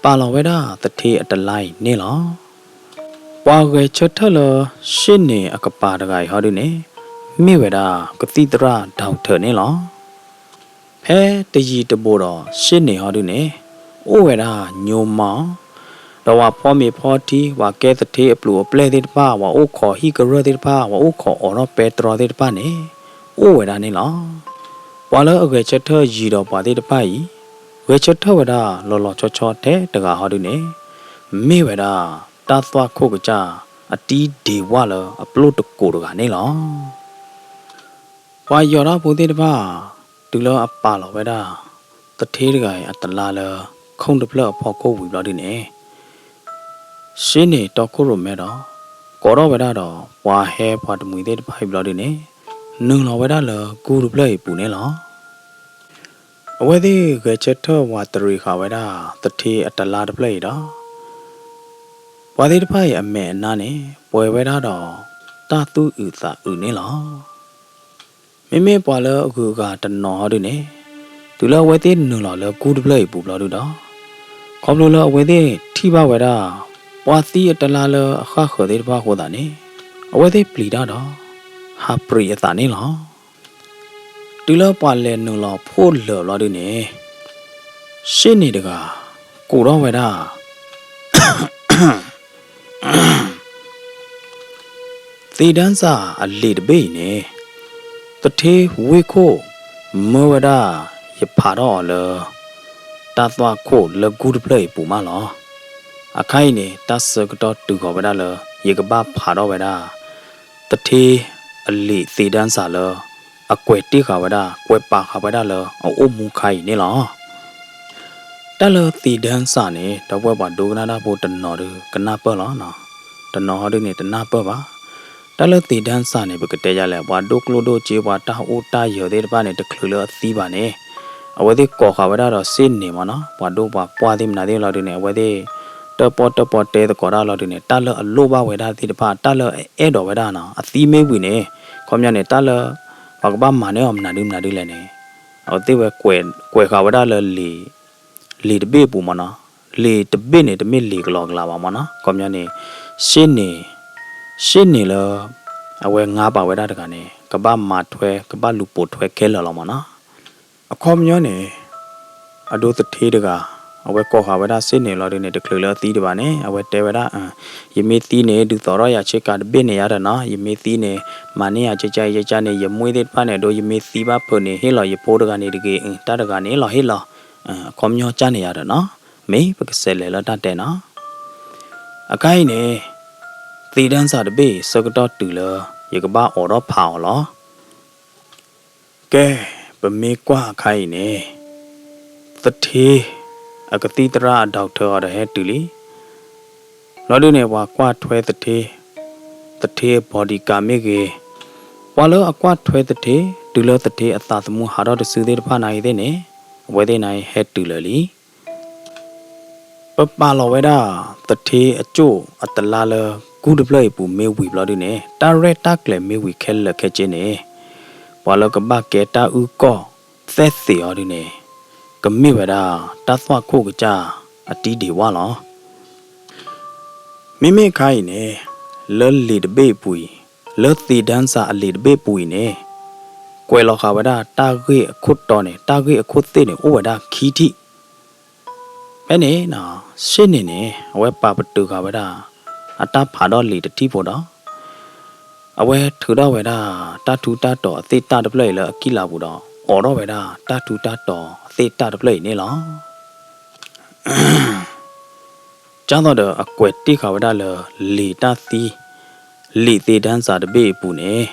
ပာ်လီၤဝဲဒၣ်သထ့အတလါအံၤန့ၣ်လီၤ. ပှၤဂဲၤဆၢထၢၣ်လၢ စ့ၣ်န့ၣ်အကပၤတဂၤအံၤဟီဒုန့ၣ် မ့ၢ်ဝဲဒၣ် ကသံၣ်သရၣ် doctor န့ၣ်လီၤ. ဖဲတယံၤတဘူးဒီး စ့ၣ်န့ၣ်ဟီဒုန့ၣ် အိၣ်ဝဲဒၣ်ညိမီၤ ဒီးပှၤဖီမ့ၤဖီထံ ပှၤကဲသထ့အပျုးအပျဲၢ်သ့ၣ်တဖၣ် ပှၤအိၣ်ခိးဟံၣ်ကရၢၢ်သ့ၣ်တဖၣ် ပှၤအိၣ်ခိးအိးထီၣ်ပဲတြီသ့ၣ်တဖၣ်န့ၣ် အိၣ်ဝဲဒၣ်န့ၣ်လီၤ. ပှၤလၢအဂဲၤဆၢထၢၣ်ယံၤဒီးပှၤသ့ၣ်တဖၣ်အံၤ ဂဲၤဆၢထၢၣ်ဝဲဒၣ်လီၤလီၤဆီဆီထဲတဂၤဟီဒုန့ၣ် မ့ၢ်ဝဲဒၣ် တၢ်သွၣ်ခိၣ်ကစၢ် အတံဒ့ၣ်ဝၣ်လၢအပျိၢ်တကိးတဂၤန့ၣ်လီၤ. ပှၤယီၤတၢ်ဖိသ့ၣ်တဖၣ် တုၤလၢအပာ်လီၤဝဲဒၣ် သထ့တဂၤအံၤအတလါလၢ ခိၣ်တဖျၢၣ်အဖီခိၣ်ဝံၤဘျီဒုန့ၣ် စ့ၣ်န့ၣ်တီခိၣ်ရိၣ်မဲဒီး ကိးထီၣ်ဝဲဒၣ်ဒီး ပှၤဟဲပှၤတမှံၤသ့ၣ်တဖၣ်အံၤဘျီဒုန့ၣ် နုာ်လီၤဝဲဒၣ်လၢဂူတဖျၢၣ်အံၤပူၤန့ၣ်လီၤ. အဝဲသ့ၣ်ဂဲၤဆၢထၢၣ်ဝးတရံးဃာ်ဝဲဒၣ် သထ့အတလါတဖျၢၣ်အံၤဒီး ပှၤသ့ၣ်တဖၣ်အံၤအမဲာ်အနါန့ၣ် ပှဲၤဝဲဒၣ်ဒီး တၢ်သူၣ်အုးသးအုးန့ၣ်လီၤ. မ့မ့ၢ်ပှၤလၢအဂုၤအဂၤတနီၤဟီဒုန့ၣ် တုၤလၢအဝဲသ့ၣ်နုာ်လီၤလၢဂူတဖျၢၣ်အံၤပူၤဘျီဒုဒီး ခီဖျိလၢအဝဲသ့ၣ်ထံၣ်ဘၣ်ဝဲဒၣ် ပှၤသံအတလါလၢအဃၣ်ဃၢၤသ့ၣ်တဖၣ်အဃိသတးန့ၣ် အဝဲသ့ၣ်ပျံၤတၢ်ဒီး ဟးပြံးအသးန့ၣ်လီၤ. တုၤလၢပှၤလဲၤနုာ်လီၤဖှိၣ်လၢာ်ဘျီဒုန့ၣ် စ့ၣ်န့ၣ်တဂၤ ကိးထီၣ်ဝဲဒၣ် သ့ဒၢစၢ်အလံာ်တဘ့ၣ်အံၤန့ၣ် သထ့ဝ့ၢ်ခိၣ် မၢဝဲဒၣ် ယဖးထီၣ်အီၤလၢ တၢ်သွၣ်ခိၣ်လၢဂူတဖျၢၣ်အံၤပူၤမးလီၤ. အခါအံၤန့ၣ် တၢ်ဆၢကတီၢ်တုၤဃီၤဝဲဒၣ်လၢ ယကဘၣ်ဖးထီၣ်ဝဲဒၣ် သထ့ အလံာ်သ့ၣ်ဒၢစၢ်လၢ အကွဲးတ့ၢ်ဃာ်ဝဲဒၣ် ကွဲးပာ်ဃာ်ဝဲဒၣ်လၢအအိၣ်မူခါအံၤန့ၣ်လီၤ. တၢ်လၢသ့ၣ်ဒၢစၢ်န့ၣ် ဒီပုၢ်ဝဲၢ်ပှၤဒိကနၣ်တၢ်ဖိတနီၤဒီးကနၢ်ပၢၢ်လီၤ. တနီၤဟီဒုန့ၣ် တနၢ်ပၢၢ်ဘၣ်. တၢ်လၢသ့ၣ်ဒၢစၢ်န့ၣ် ပကတဲယလဲၣ် ပှၤဒိၣ်ကျိၣ်ဒိၣ်စ့ ပှၤတၢ်အိၣ်တၢ်ယၢၤသ့ၣ်တဖၣ်န့ၣ် တချုးလၢအသံဘၣ်န့ၣ် အဝဲသ့ၣ်ကိးဃာ်ဝဲဒၣ်ဒီး ရှေ့နေ မ့ၢ်နီၤ, ပှၤဒိၣ်ပှၤပှၢ်သ့ၣ်မနုၤသ့ၣ်လီၤဒုန့ၣ် အဝဲသ့ၣ် တၢၣ်ပီၣ်တၢၣ်ပီတဲသကိးတၢ်လီၤဒုန့ၣ် တၢ်လၢအလိၣ်ဘၣ်ဝဲဒၣ်သ့ၣ်တဖၣ် တၢ်လၢအအဲၣ်ဒိးဝဲဒၣ်နီၤ အသံမ့ၢ်ဝံၤန့ၣ် ခီပညီန့ၣ် တၢ်လၢ ပှၤကဘၣ်မၤန့ၢ်အီၤမနုၤဒုမနုၤဒုလဲၣ်န့ၣ် အဝဲသ့ၣ်ဝဲ ကွဲးဃာ်ဝဲဒၣ်လၢ လံာ်တဘ့ၣ်အပူၤမ့ၢ်နီၤ. လံာ်တဘ့ၣ်န့ၣ် တမ့ၢ်လံာ်ကလီကလီဘၣ်မ့ၢ်နီၤ, ခီပညီန့ၣ် ရှေ့နေ ရှေ့နေ လၢ အဝဲငါပာ်ဝဲဒၣ်တဂၤန့ၣ် ကဘၣ်မၤထွဲ ကဘၣ်လူၤပိာ်ထွဲခဲလၢာ်လီၤမ့ၢ်နီၤ. အခီပညီန့ၣ် အဒိသထ့တဂၤ အဝဲကိးဃာ်ဝဲဒၣ် ရှေ့နေ လီၤဒုန့ၣ် တချုးလၢအသံဒံးဘၣ်န့ၣ် အဝဲတဲဝဲဒၣ် ယမ့ၢ်သံန့ၣ် ဒုးသိးထီၣ်ယၤဆ့ကၤတဘ့ၣ်န့ၣ်ယါဒီးနီၤ, ယမ့ၢ်သံန့ၣ် မၤန့ၢ်ယၤကကါအံၤကကါန့ၣ် ယမွ့ၢ်သ့ၣ်တဖၣ်န့ၣ် အဒိ ယမ့ၢ်သံဘၣ်ဖုးန့ၣ် ဟ့ၣ်လီၤယဖိတဂၤန့ၣ်တဂ့ၤ, တၢ်တဂၤန့ၣ်လီၤဟ့ၣ်လီၤ. အခီပညီကၢ်န့ၣ်ယါဒီးနီၤ, မ့ၢ်ပကစးလဲၤလၢတၢ်တဲနီၤ. အခါအံၤန့ၣ် သ့ၣ်ဒၢစၢ်တဘ့ၣ်အံၤ ဆၢကတီၢ်တုၤလၢ ယကဘၣ်အိးထီၣ်ဖးအီၤလီၤ. ကဲ, ပမ့ၢ်ကွၢ်အခါအံၤန့ၣ် သထ့ အကသံၣ်သရၣ်အ doctor အီၤဒီးဟဲတုၤလံ. လီၤဒုန့ၣ် ပှၤကွၢ်ထွဲသထ့, သထ့ bodyguard မ့ၢ်ဂ့ၤ, ပှၤလၢအကွၢ်ထွဲသထ့ တုၤလၢသထ့အသးသမူဟးထီၣ်တစုသ့ၣ်တဖၣ်နၤအံၤသ့ၣ်န့ၣ် အဝဲသ့ၣ်နၤအံၤဟဲတုၤလၢာ်လံ. ပပာ်လီၤဝဲဒၣ် သထ့အကၠိၣ်အတလါလၢ ကူၣ်တဖျၢၣ်အံၤပူၤမ့ၢ်ဝံၤဘျီဒုန့ၣ် တၢ်ရဲၣ်တၢ်ကျဲၤမ့ၢ်ဝံၤခဲလၢာ်ခဲဆ့န့ၣ် ပှၤလၢကဘၣ်ကဲတၢ်အုၣ်ကီၢ် သဲၣ်သ့ၣ်အီၤဒုန့ၣ် ကမ့ၢ်ဝဲဒၣ် တၢ်သွၣ်ခိၣ်ကစၢ်အတံဒ့ဝၣ်လီၤ. မ့မ့ၢ်အခါအံၤန့ၣ် လၢလံာ်တဘ့ၣ်အပူၤအံၤ, လၢသ့ၣ်ဒၢစၢ်အလံာ်တဘ့ၣ်အပူၤအံၤန့ၣ် ကွဲးလီၤဃာ်ဝဲဒၣ်တၢ်ဂ့ၢ်အခိၣ်တီန့ၣ် တၢ်ဂ့ၢ်အခိၣ်သ့ၣ်န့ၣ် အိၣ်ဝဲဒၣ်ခံထံၣ်. ဖဲန့ၣ် ရှ့ၣ်န့ၣ်န့ၣ် အဝဲပာ်ပတုာ်ဃာ်ဝဲဒၣ် အတၢ်ဖးထီၣ်လံာ်တထံၣ်ဖိဒီး အဝဲထုးထီၣ်ဝဲဒၣ် တၢ်ထူးတၢ်တီၤအသ့ၣ်တၢ်တဖျၢၣ်အံၤလၢအကံၣ်လၤပူၤဒီး အိးထီၣ်ဝဲဒၣ်တၢ်ထူးတၢ်တီၤအသ့ၣ်တၢ်တဖျၢၣ်အံၤန့ၣ်လီၤ. ကၢ်သိးဒီးအကွဲးတ့ၢ်ဃာ်ဝဲဒၣ်လၢ လံာ်တၢ်သံ လံာ်သ့ၣ်ဒၢစၢ်တဘ့ၣ်အပူၤန့ၣ်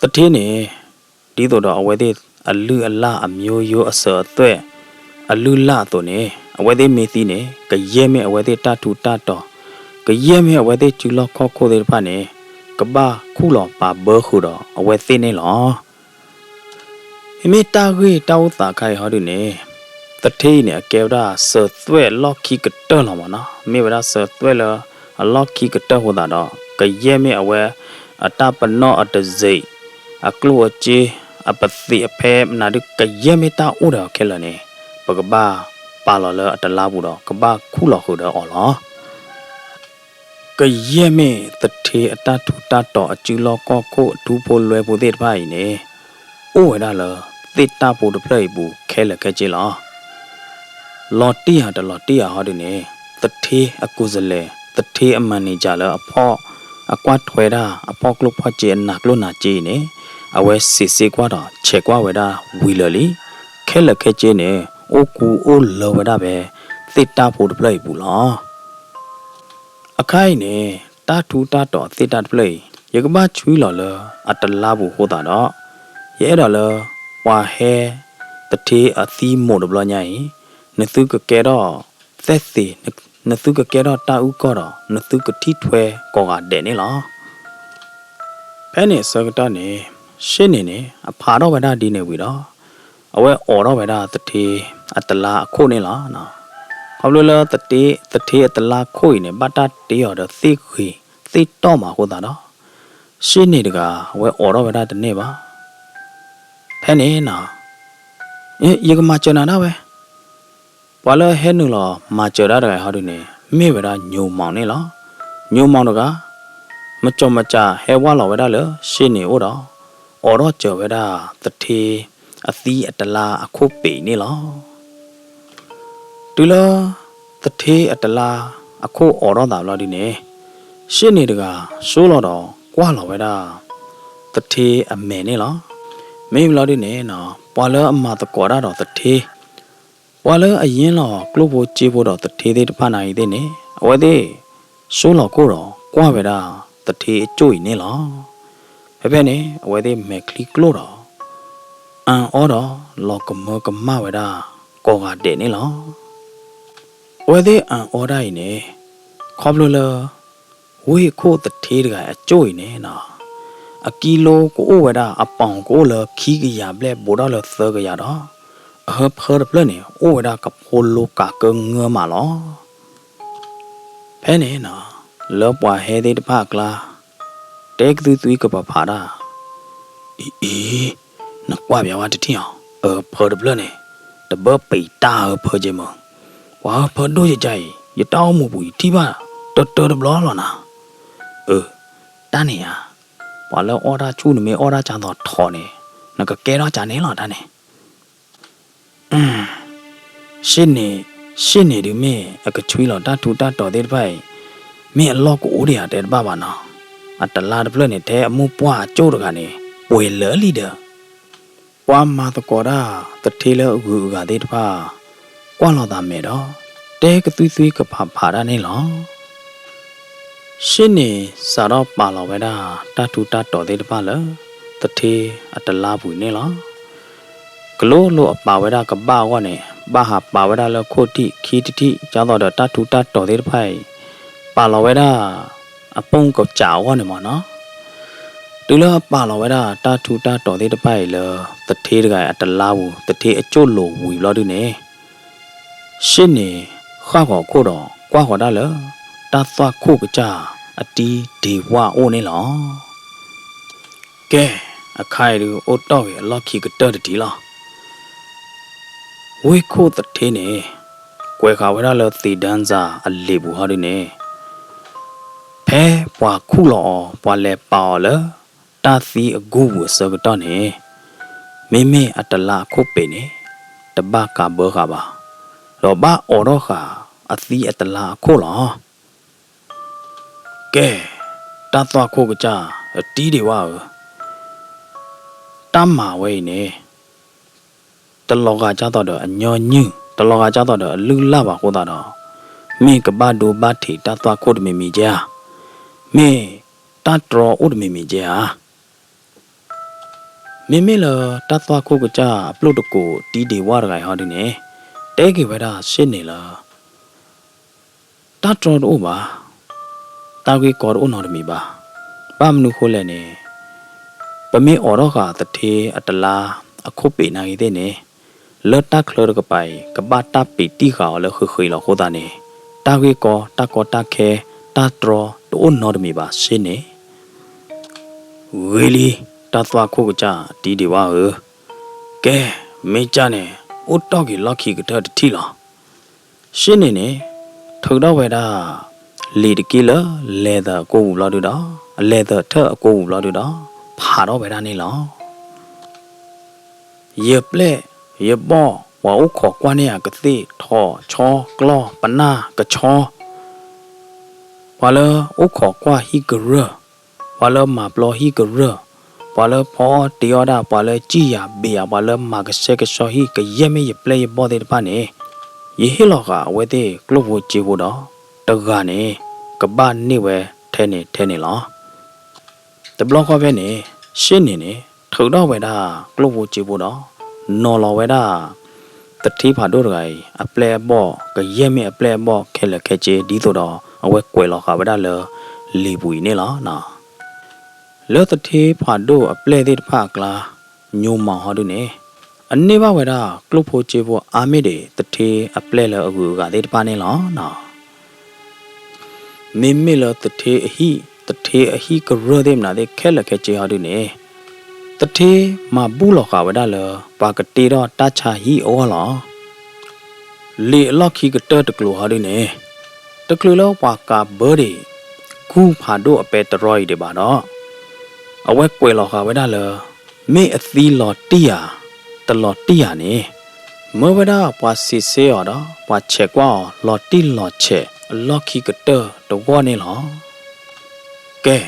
သထ့န့ၣ် ဒ်သိးဒီးအဝဲသ့ၣ်အလုၢ်အလၢ်အမျိုးရိုးအစၢၤအသွဲၣ် အလုၢ်လၢ်အသိးန့ၣ် အဝဲသ့ၣ်မ့ၢ်သံန့ၣ် ကယဲၢ်မ့ၢ်အဝဲသ့ၣ်တၢ်ထူးတၢ်တီၤ, ကယဲၢ်မ့ၢ်အဝဲသ့ၣ်စုလီၢ်ခီၣ်ခိၣ်သ့ၣ်တဖၣ်န့ၣ် ကဘၣ်ခူၣ်လီၤပာ်ဘၢဃုာ်ဒီးအဝဲသ့ၣ်န့ၣ်လီၤ. မ့မ့ၢ်တၢ်ဂ့ၢ်တၢ်အိၣ်သးခါအံၤဟီဒုန့ၣ် သထ့အံၤန့ၣ် အကဲဝဲဒၣ်စၢၤသွဲၣ်လီၢ်ခံကတၢၢ်လီၤမ့ၢ်နီၤ, မ့ၢ်ဝဲဒၣ်စၢၤသွဲၣ်လၢအလီၢ်ခံကတၢၢ်အဃိသတးဒီး ကယဲၢ်မ့ၢ်အဝဲ အတၢ်ပနီၣ်အတစံး အကျိၣ်အစ့ အပသံးအဖဲမနုၤဒု ကယဲၢ်မ့ၢ်တၢ်အိၣ်ဒီးအီၤခဲလၢာ်န့ၣ် ပကဘၣ်ပာ်လီၤလၢအတလါပူၤဒီး ကဘၣ်ခူၣ်လီၤဃုာ်ဒီးအီၤလီၤ. ကယဲၢ်မ့ၢ်သထ့အတၢ်ထူးတၢ်တီၤအစုလီၢ်ခီၣ်ခိၣ်အထူဖိလွဲဖိသ့ၣ်တဖၣ်အံၤန့ၣ် အိၣ်ဝဲဒၣ်လၢသ့ၣ်တၢ်ဖိတဖျၢၣ်အံၤပူၤခဲလၢာ်ခဲဆ့လီၤ. လီၤတံၢ်ဧါတလီၤတံၢ်ဧါဟီဒုန့ၣ် သထ့အကူၣ်စလဲၣ် သထ့အ manager လၢအဖီၣ် အကွၢ်ထွဲဒၣ်အဖီၣ်ကျိၣ်ဖီၣ်စ့အနးကျိၣ်နးစ့အံၤန့ၣ် အဝဲစံးစ့ကွၢ်ဒီးဆဲးကွၢ်ဝဲဒၣ်ဝံၤလၢာ်လံ. ခဲလၢာ်ခဲဆ့န့ၣ် အိၣ်ကူအိၣ်လၢဝဲဒၣ်ဖဲ သ့ၣ်တၢ်ဖိတဖျၢၣ်အံၤပူၤလီၤ. အခါအံၤန့ၣ် တၢ်ထူးတၢ်တီၤသ့ၣ်တၢ်တဖျၢၣ်အံၤ ယကဘၣ်ဆွံလီၤလၢအတလါပူၤအဃိသတးဒီး ယအဲၣ်ဒိးလၢ ပှၤဟဲ သထ့အသံမိၢ်တဘျီညါအံၤ နသုကကဲထီၣ်သဲၣ်သ့ၣ် နသုကကဲထီၣ်တၢ်အုၣ်ကီၢ်ဒီး နသုကထံၣ်ထွဲကိးဂၤဒဲးန့ၣ်လီၤ. ဖဲန့ၣ်အဆၢကတီၢ်န့ၣ် ရှ့ၣ်န့ၣ်န့ၣ် အဖးထီၣ်ဝဲဒၣ်ဒ်န့ၣ်ဝံၤဒီး အဝဲအိးထီၣ်ဝဲဒၣ်သထ့အတလါအခိၣ်န့ၣ်လီၤ. ခီဖျိလၢ သထ့အတလါခိၣ်အံၤန့ၣ် ဘၣ်တၢ်တ့အီၤဒီးသ့ၣ်ဂ့ၤသ့ၣ်တီၢ်မးအဃိသတးဒီး ရှ့ၣ်န့ၣ်တဂၤ အဝဲအိးထီၣ်ဝဲဒၣ်တန့ၢ်ဘၣ်. ဖဲန့ၣ် ယကမၤစၢၤနၤဒၣ်ဝဲ ပှၤလၢဟဲနုာ်လီၤမၤစၢၤတၢ်တဂၤအံၤဟီဒုန့ၣ် မ့ၢ်ဝဲဒၣ်ညိၤမီၤန့ၣ်လီၤ. ညိၤမီၤတဂၤ မကၠီၣ်မကၠၣ်ဟဲဝၢ်လီၤဝဲဒၣ်လၢရှ့ၣ်န့ၣ်အအိၣ်ဒီး အိးထီၣ်စၢၤဝဲဒၣ်သထ့အသံအတလါအခိၣ်ပ့ၤန့ၣ်လီၤ. တုၤလၢ သထ့အတလါအခိၣ်အိးထီၣ်သးဘျီဒုန့ၣ် ရှ့ၣ်န့ၣ်တဂၤ ဆိလီၤဒီးကွၢ်လီၤဝဲဒၣ် သထ့အမဲာ်န့ၣ်လီၤ. မ့ၢ်ဘျီဒုန့ၣ် ပှၤလၢအမၤသကိးတၢ်ဒီးသထ့ ပှၤလၢအယ့ၢ်လီၤကျိၣ်ဖိစ့ဖိဒီးသထ့သ့ၣ်တဖၣ်နၤအံၤသ့ၣ်န့ၣ် အဝဲသ့ၣ် ဆိလီၤခိၣ်ဒီးကွၢ်ဝဲဒၣ်သထ့အကၠိၣ်အံၤန့ၣ်လီၤ. ဖဲဖဲန့ၣ် အဝဲသ့ၣ်မဲာ်ချံကျိၣ်ဒီး အၣ်အီဒီးလီၤကမၢကမၣ်ဝဲဒၣ်ကိးဂၤဒဲးန့ၣ်လီၤ. အဝဲသ့ၣ်အၣ်အီဒၣ်အံၤန့ၣ် ခီဖျိလၢ ဝ့ၢ်ခိၣ်သထ့တဂၤအကၠိၣ်အံၤန့ၣ်နီၤ အကံလိကအိၣ်ဝဲဒၣ် အပီၢ်ကအိၣ်လၢခံကယၤဘျဲၣ် ဘူးထီၣ်လၢသၢကယၤဒီး အဟၢဖၢတဖျၢၣ်န့ၣ် အိၣ်ဝဲဒၣ်ကဖိလိကးကၢငၢမးလီၤ. ဖဲန့ၣ်နီၤ လၢပှၤဟဲသ့ၣ်တဖၣ်အကျါ တဲကသွံသွံကပၤဖးဒၣ်, အံၤအံၤ, နကွၢ်ပၠးဝဲတထံၣ်အီၤ အဟၢဖၢတဖျၢၣ်န့ၣ် တဘၢပံးတၢ်ဟၢဖၢက့မုၢ်, ပှၤဟၢဖၢဒိၣ်ယကါအံၤ ယတၢ်အိၣ်မူပူၤယထံၣ်ဘၣ် တၢတၢတဘျီလီၤနၤ. အၢ, တၢ်န့ၣ်ဧါ, ပှၤလၢအီၣ်တၢ်ဆူၣ် နမ့ၢ်အီၣ်တၢ်ကၢသိးထိးန့ၣ် နကကဲထီၣ်ကၢန့ၣ်လီၤတၢ်န့ၣ်. ရှ့ၣ်န့ၣ်, ရှ့ၣ်န့ၣ်ဒုးမ့ၢ်အကဆွံလီၤတၢ်ထူးတၢ်တီၤသ့ၣ်တဖၣ်အံၤ, မ့ၢ်အလီၢ်ကအိၣ်ဒံးဧါတဲတဘၣ်ဘၣ်နီၤ, အတလါတဖျၢၣ်န့ၣ် ထဲအမိၢ်ပှၢ်အကၠိၣ်တဂၤန့ၣ် ပှဲၤလၢာ်လံဒီး ပှၤမၤသကိးတၢ်သထ့လၢအဂုၤအဂၤသ့ၣ်တဖၣ် ကွၢ်လီၤသးမဲာ်ဒီး တဲကသွံသွံကပၤဖးဒၣ်န့ၣ်လီၤ. ရှ့ၣ်န့ၣ်စးထီၣ်ပာ်လီၤဝဲဒၣ်တၢ်ထူးတၢ်တီၤသ့ၣ်တဖၣ်လၢ သထ့အတလါပူၤန့ၣ်လီၤ. ကလိလိၤအပာ်ဝဲဒၣ်ကဘၣ်အဂီၢ်န့ၣ် ဘၣ်ဟးပာ်ဝဲဒၣ်လၢခိၣ်ထံးခံတထံၣ် ဒ်သိးဒီးတၢ်ထူးတၢ်တီၤသ့ၣ်တဖၣ်အံၤ ပာ်လီၤဝဲဒၣ် အပူၤကစးအဂီၢ်န့ၣ်မ့ၢ်နီၤ. တုၤလၢအပာ်လီၤဝဲဒၣ်တၢ်ထူးတၢ်တီၤသ့ၣ်တဖၣ်အံၤလၢ သထ့တဂၤအတလါပူၤ သထ့အကၠိၣ်လိၤဝံၤဘျီဒုန့ၣ် ရှ့ၣ်န့ၣ် ဃၣ်ဃီၤခိၣ်ဒီးကွၢ်ဃီၤဒၣ်လၢ တၢ်သွၣ်ခိၣ်ကစၢ်အတံဒ့ဝၣ်အိၣ်န့ၣ်လီၤ. ကဲ, အခါအံၤဒုးအိၣ်တီၢ်က့ၤအလီၢ်ခံကတၢၢ်တထံၣ်လီၤ. ဝ့ၢ်ခိၣ်သထ့န့ၣ် ကွဲးဃာ်ဝဲဒၣ်လၢသ့ၣ်ဒၢစၤအလံာ်ပူၤဟီဒုန့ၣ် ဖဲပှၤခူၣ်လီၤအီၤ ပှၤလဲၤပာ်အီၤလၢ တၢ်သံအကူပူၤအဆၢကတီၢ်န့ၣ် မ့မ့ၢ်အတလါအခိၣ်ပ့ၤန့ၣ် တဘၣ်ကးဘၢဃာ်ဘၣ်, ဒီးဘၣ်အိးထီၣ်ဃာ်အသံအတလါအခိၣ်လီၤ. ကဲ, တၢ်သွၣ်ခိၣ်ကစၢ်အတံဒ့ဝၣ်ဧၢ, တၢ်မၤဝဲအံၤန့ၣ် တလီၤဂာ်ဒ်သိးဒီးအညီနုၢ်, တလီၤဂာ်ဒ်သိးဒီးအလုၢ်အလၢ်ဘၣ်အဃိသတးဒီး မ့ၢ်ကဘၣ်ဒိဘၣ်ထံးတၢ်သွၣ်ခိၣ်တမံၤမံၤကဲဧါ, မ့ၢ်တၢ်တြီအိၣ်တမံၤမံၤကဲဧါ. မ့မ့ၢ်လၢတၢ်သွၣ်ခိၣ်ကစၢ်အပျိၢ်တကိးတံဒ့ဝၣ်တဂၤအံၤဟီဒုန့ၣ် တဲက့ၤဝဲဒၣ်ရှ့ၣ်န့ၣ်လၢ တၢ်တြီတအိၣ်ဘၣ်, တၢ်ဂ့ၢ်ကီတအိၣ်နီတမံၤဘၣ်. ဘၣ်မနုၤဃိလဲၣ်န့ၣ် ပမ့ၢ်အိးထီၣ်ဃာ်သထ့အတလါအခိၣ်ပ့ၤနာ်ဂ့ၤသ့ၣ်န့ၣ် လၢတၢ်ချၢတကပၤအံၤ ကဘၣ်တၢ်ပံးတံၢ်ဃာ်အီၤလၢဃ့ဃ့လီၤအဃိသတးန့ၣ် တၢ်ဂ့ၢ်ကီ တၢ်ကီတၢ်ခဲ တၢ်တြီတအိၣ်နီတမံၤဘၣ်ရှ့ၣ်န့ၣ် ဂ့ၤလံ, တၢ်သွၣ်ခိၣ်ကစၢ်တံဒ့ဝၣ်ဧၢ, ကဲ, မ့ၢ်ကၢ်န့ၣ် အိၣ်တီၢ်က့ၤလီၢ်ခံကတၢၢ်တထံၣ်လီၤ. ရှ့ၣ်န့ၣ်န့ၣ် ထုးထီၣ်ဝဲဒၣ် လံာ်တက့ၢ်လၢ လဲၤသၢအကိပူၤဘျီဒုဒီး လဲၤသၢထၢၣ်အကိပူၤဘျီဒုဒီး ဖးထီၣ်ဝဲဒၣ်န့ၣ်လီၤ. ယပျဲၢ်ယဘီၣ် ပှၤအိၣ်ခိးကွၢ်န့ၢ်ဧါကသ့ၣ် ထိးဆီကျီၢ်ပနၢ်ကဆီ ပှၤလၢအိၣ်ခိးကွၢ်ဟံၣ်ကရၢၢ်, ပှၤလၢမၤပျီဟံၣ်ကရၢၢ်, ပှၤလၢဖီအီၣ်တ့အီၣ်ဒၣ်, ပှၤလၢစံၣ်ယၤဘ့ၣ်ယၤ, ပှၤလၢမၤကဆှဲကဆှီဟံၣ် ကယဲၢ်မ့ၢ်ယပျဲၢ်ယဘီၣ်သ့ၣ်တဖၣ်န့ၣ် ယဟ့ၣ်လီၤဃာ်အဝဲသ့ၣ်ကျိၣ်ဖိစ့ဖိဒီး တဂၤန့ၣ် ကဘၣ်န့ၢ်ဝဲထဲန့ၣ်ထဲန့ၣ်လီၤ. တဘျီဃီဖဲန့ၣ် ရှ့ၣ်န့ၣ်န့ၣ် ထုးထီၣ်ဝဲဒၣ်ကျိၣ်ဖိစ့ဖိဒီး နီၤလီၤဝဲဒၣ် သထ့ဖးဒိၣ်တဂၤအံၤ အပျဲၢ်အဘီၣ် ကယဲၢ်မ့ၢ်အပျဲၢ်အဘီၣ်ခဲလၢာ်ခဲဆ့ ဒ်သိးဒီးအဝဲကွဲးလီၤဃာ်ဝဲဒၣ်လၢ လံာ်ပူၤအံၤန့ၣ်လီၤ. လၢသထ့ဖးဒိၣ်အပျဲၢ်သ့ၣ်တဖၣ်အကျါ ညိမီၤဟီဒုန့ၣ် အန့ၢ်ဘၣ်ဝဲဒၣ်ကျိၣ်ဖိစ့ဖိအါမ့ၢ်ဒံး သထ့အပျဲၢ်လၢအဂုၤအဂၤသ့ၣ်တဖၣ်န့ၣ်လီၤ. မ့မ့ၢ်လၢသထ့အဟံၣ်, သထ့အဟံၣ်ကရၢၢ်သ့ၣ်မနုၤသ့ၣ်ခဲလၢာ်ခဲဆ့ဟီဒုန့ၣ် သထ့မၤဘူၣ်လီၤဃာ်ဝဲဒၣ်လၢ ပှၤကတ့ထီၣ်တၢ်ဆါဟံၣ်အဂီၢ်လီၤ. လံာ်အလီၢ်ခံကတၢၢ်တကျိၤဟီဒုန့ၣ် တချုးလၢပှၤကးဘၢဒံး ကူဖးဒိၣ်အပဲတြီအံၤဒံးဘၣ်ဒီး အဝဲကွဲးလီၤဃာ်ဝဲဒၣ်လၢ မ့ၢ်အသံလီၤတံၢ်ဧါ, တလီၤတံၢ်ဧါန့ၣ် မၢဝဲဒၣ်ပှၤစံးဆၢအီၤဒီး ပှၤဆဲးကွၢ်အီၤ လီၤတံၢ်လီၤဆဲးအလီၢ်ခံကတၢၢ်တဂီၢ်န့ၣ်လီၤ. ကဲ,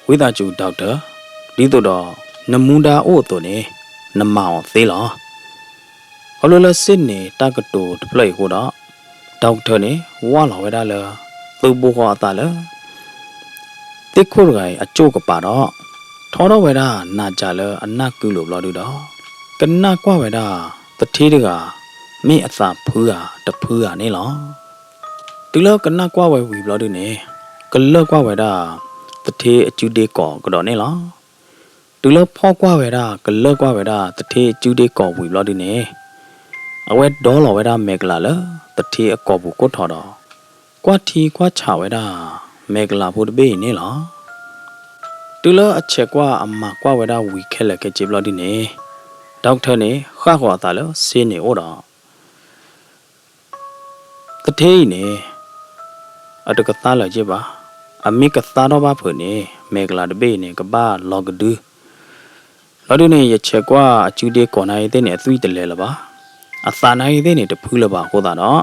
ဝံသးစူၤ doctor, ဒ်သိးဒီးနမူဒါအိၣ်အသိးန့ၣ် နမၤအီၤသ့လီၤ. ခီဖျိလၢရှ့ၣ်န့ၣ်တၢ်ကတိၤတဖျၢၣ်အံၤအဃိဒီး doctor န့ၣ် ဝၢ်လီၤဝဲဒၣ်လၢ သုးဘိဃီအသးလၢ သ့ၣ်ခိၣ်တဂၤအံၤအကၠိၣ်ကပၤဒီး ထီထီၣ်ဝဲဒၣ်နးစၢ်လၢအနၢ်ကုလိာ်ဘျီဒုဒီး ကနၣ်ကွၢ်ဝဲဒၣ်သထ့တဂၤ မ့ၢ်အသးဖုဧါတဖုဧါန့ၣ်လီၤ. တုၤလၢကနၣ်ကွၢ်ဝဲဝံၤဘျီဒုန့ၣ် ကလၢၢ်ကွၢ်ဝဲဒၣ်သထ့အစုဒ့ကီးကဒီးန့ၣ်လီၤ. တုၤလၢဖီၣ်ကွၢ်ဝဲဒၣ် ကလၢၢ်ကွၢ်ဝဲဒၣ်သထ့စုဒ့ကီးဝံၤဘျီဒုန့ၣ် အဝဲဒီလီၤဝဲဒၣ်မဲာ်ကလၤလၢသထ့အကိာ်ပူၤကိးထီၣ်ဒီး ကွၢ်ထံကွၢ်ဆးဝဲဒၣ်မဲာ်ကလၤဖိတဘ့ၣ်အံၤန့ၣ်လီၤ. တုၤလၢအဆဲးကွၢ်အမၤကွၢ်ဝဲဒၣ်ဝံၤခဲလၢာ်ခဲဆ့ဘျီဒုန့ၣ် doctor န့ၣ် ဃၣ်ဃီၤအသးလၢ Sydney အအိၣ်ဒီး သထ့အံၤန့ၣ် အတကသါလၢၤက့ဘၣ်. အမ့ၢ်ကသါထီၣ်ဘၣ်ဖုးန့ၣ် မဲာ်ကလၤတဘ့ၣ်အံၤန့ၣ် ကဘၣ်လီၤကဒု. ဘျီဒုန့ၣ် ယဆဲးကွၢ်အစုဒ့ကီးနၤအံၤသ့ၣ်န့ၣ် အသွံၣ်တလဲၤလၢၤဘၣ်. အသးနၤအံၤသ့ၣ်န့ၣ် တဖုလၢၤဘၣ်အဃိသတး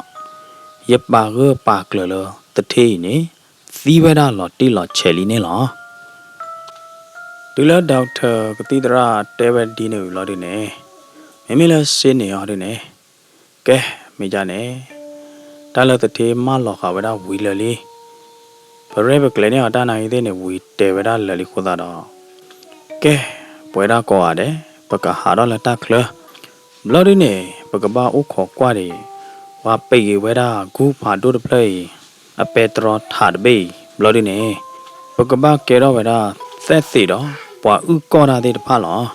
ဒီး ယပာ်ဂၢၢ်ပာ်ကျၢၤလၢသထ့အံၤန့ၣ် သံဝဲဒၣ်လီၤတံၢ်လီၤဆဲးလံန့ၣ်လီၤ. တုၤလၢ doctor ကသံၣ်သရၣ်တဲဝဲဒ်န့ၣ်ဝံၤဘျီဒုန့ၣ် မ့မ့ၢ်လၢ Sydney အီၤဒုန့ၣ် ကဲ မ့ၢ်ဒ်န့ၣ် တၢ်လၢသထ့မၢလီၤဃာ်ဝဲဒၣ်ဝံၤလၢာ်လံ. ပရဲၣ်ပကျဲၤန့ၢ်အီၤတၢ်နၤအံၤသ့ၣ်န့ၣ် ဝံၤတဲာ်ဝဲဒၣ်လၢာ်လံအဃိသတးဒီး ကဲ ပှဲၤဒၣ်ကိးဂၤဒဲး ပကဟးထီၣ်လၢတၢ်ချၢ. ဘျီဒုန့ၣ် ပကဘၣ်အိၣ်ခိးကွၢ်ဒံး ပှၤပံးက့ၤဝဲဒၣ်ဂူဖးဒိၣ်တဖျၢၣ်အံၤ အပဲတြီထးတဘ့ၣ်အံၤ ဘျီဒုန့ၣ် ပကဘၣ်ကဲထီၣ်ဝဲဒၣ် သဲးသ့းဒီး ပှၤအုၣ်ကီၢ်တၢ်သ့ၣ်တဖၣ်လီၤ.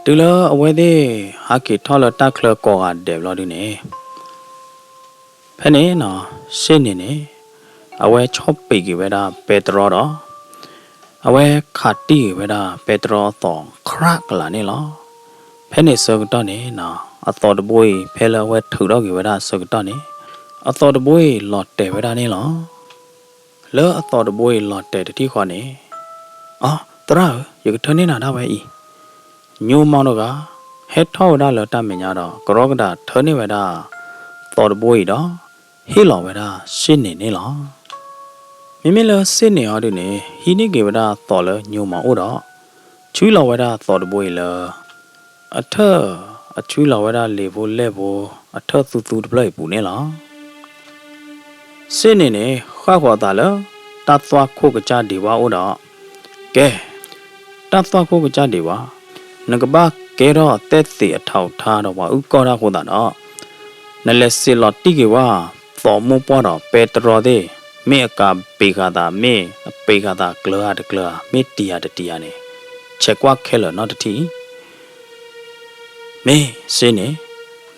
တုၤလၢအဝဲသ့ၣ်ဟးက့ၤထီၣ်လၢတၢ်ချၢကိးဂၤဒဲးဘျီဒုန့ၣ် ဖဲန့ၣ်နီၤ Sydney န့ၣ် အဝဲဆီၣ်ပံးက့ၤဝဲဒၣ်ပဲတြီဒီး အဝဲခးတံၢ်က့ၤဝဲဒၣ်ပဲတြီအသိး ခြးကလး န့ၣ်လီၤ. ဖဲန့ၣ်ဆၢကတီၢ်န့ၣ်နီၤ အသိးတဘိအံၤ ဖဲလၢအဝဲထုးထီၣ်က့ၤဝဲဒၣ်ဆၢကတီၢ်န့ၣ် အသိးတဘိအံၤလီၤတဲာ်ဝဲဒၣ်န့ၣ်လီၤ. လၢအသိးတဘိအံၤလီၤတဲာ်တထံၣ်ဃီန့ၣ် အ သရၣ်ဧၢ, ယကထၢန့ၢ်နၤဒၣ်ဝဲအံၤ. ညိမီတဂၤ ဟဲထီၣ်ဝဲဒၣ်လၢတၢ်မဲာ်ညါဒီး ကရီကဒးထၢန့ၢ်ဝဲဒၣ်သိးတဘိအံၤဒီး ဟ့ၣ်လီၤဝဲဒၣ် Sydney န့ၣ်လီၤ. မ့မ့ၢ်လၢ Sydney အီၤဒုန့ၣ် ဟံးန့ၢ်က့ၤဝဲဒၣ်သိးလၢညိမီအိၣ်ဒီး ဆွံလီၤဝဲဒၣ်သိးတဘိအံၤလၢ အထၢၣ် အဆွံလီၤဝဲဒၣ်လံာ်ဖိလဲၢ်ဖိ အထၢၣ်သူသူတဖျၢၣ်အံၤပူၤန့ၣ်လီၤ. Sydney န့ၣ် ဃၣ်ဃီၤအသးလၢ တၢ်သွၣ်ခိၣ်ကစၢ်ဒံးဝါအိၣ်ဒီး ကဲ တၢ်သွၣ်ခိၣ်ကစၢ်ဒံးဝါ, နကဘၣ်ကဲထီၣ်သဲးသ့းအထးအထါဒီးပှၤအုၣ်ကီၢ်တၢ်အဃိသတးဒီး နလဲၤစံးလီၤတံၢ်က့ၤဝဲ သိးမိၢ်ပှၢ်ဒီးပဲတြီသ့ၣ်, မ့ၢ်အကးပံးဃာ်သး မ့ၢ်အပံးဃာ်သးကျၢၤဧါတကျၢၤဧါ မ့ၢ်တံၢ်ဧါတတံၢ်ဧါန့ၣ် ဆဲးကွၢ်ခဲလၢာ်နီတထံၣ် မ့ၢ် Sydney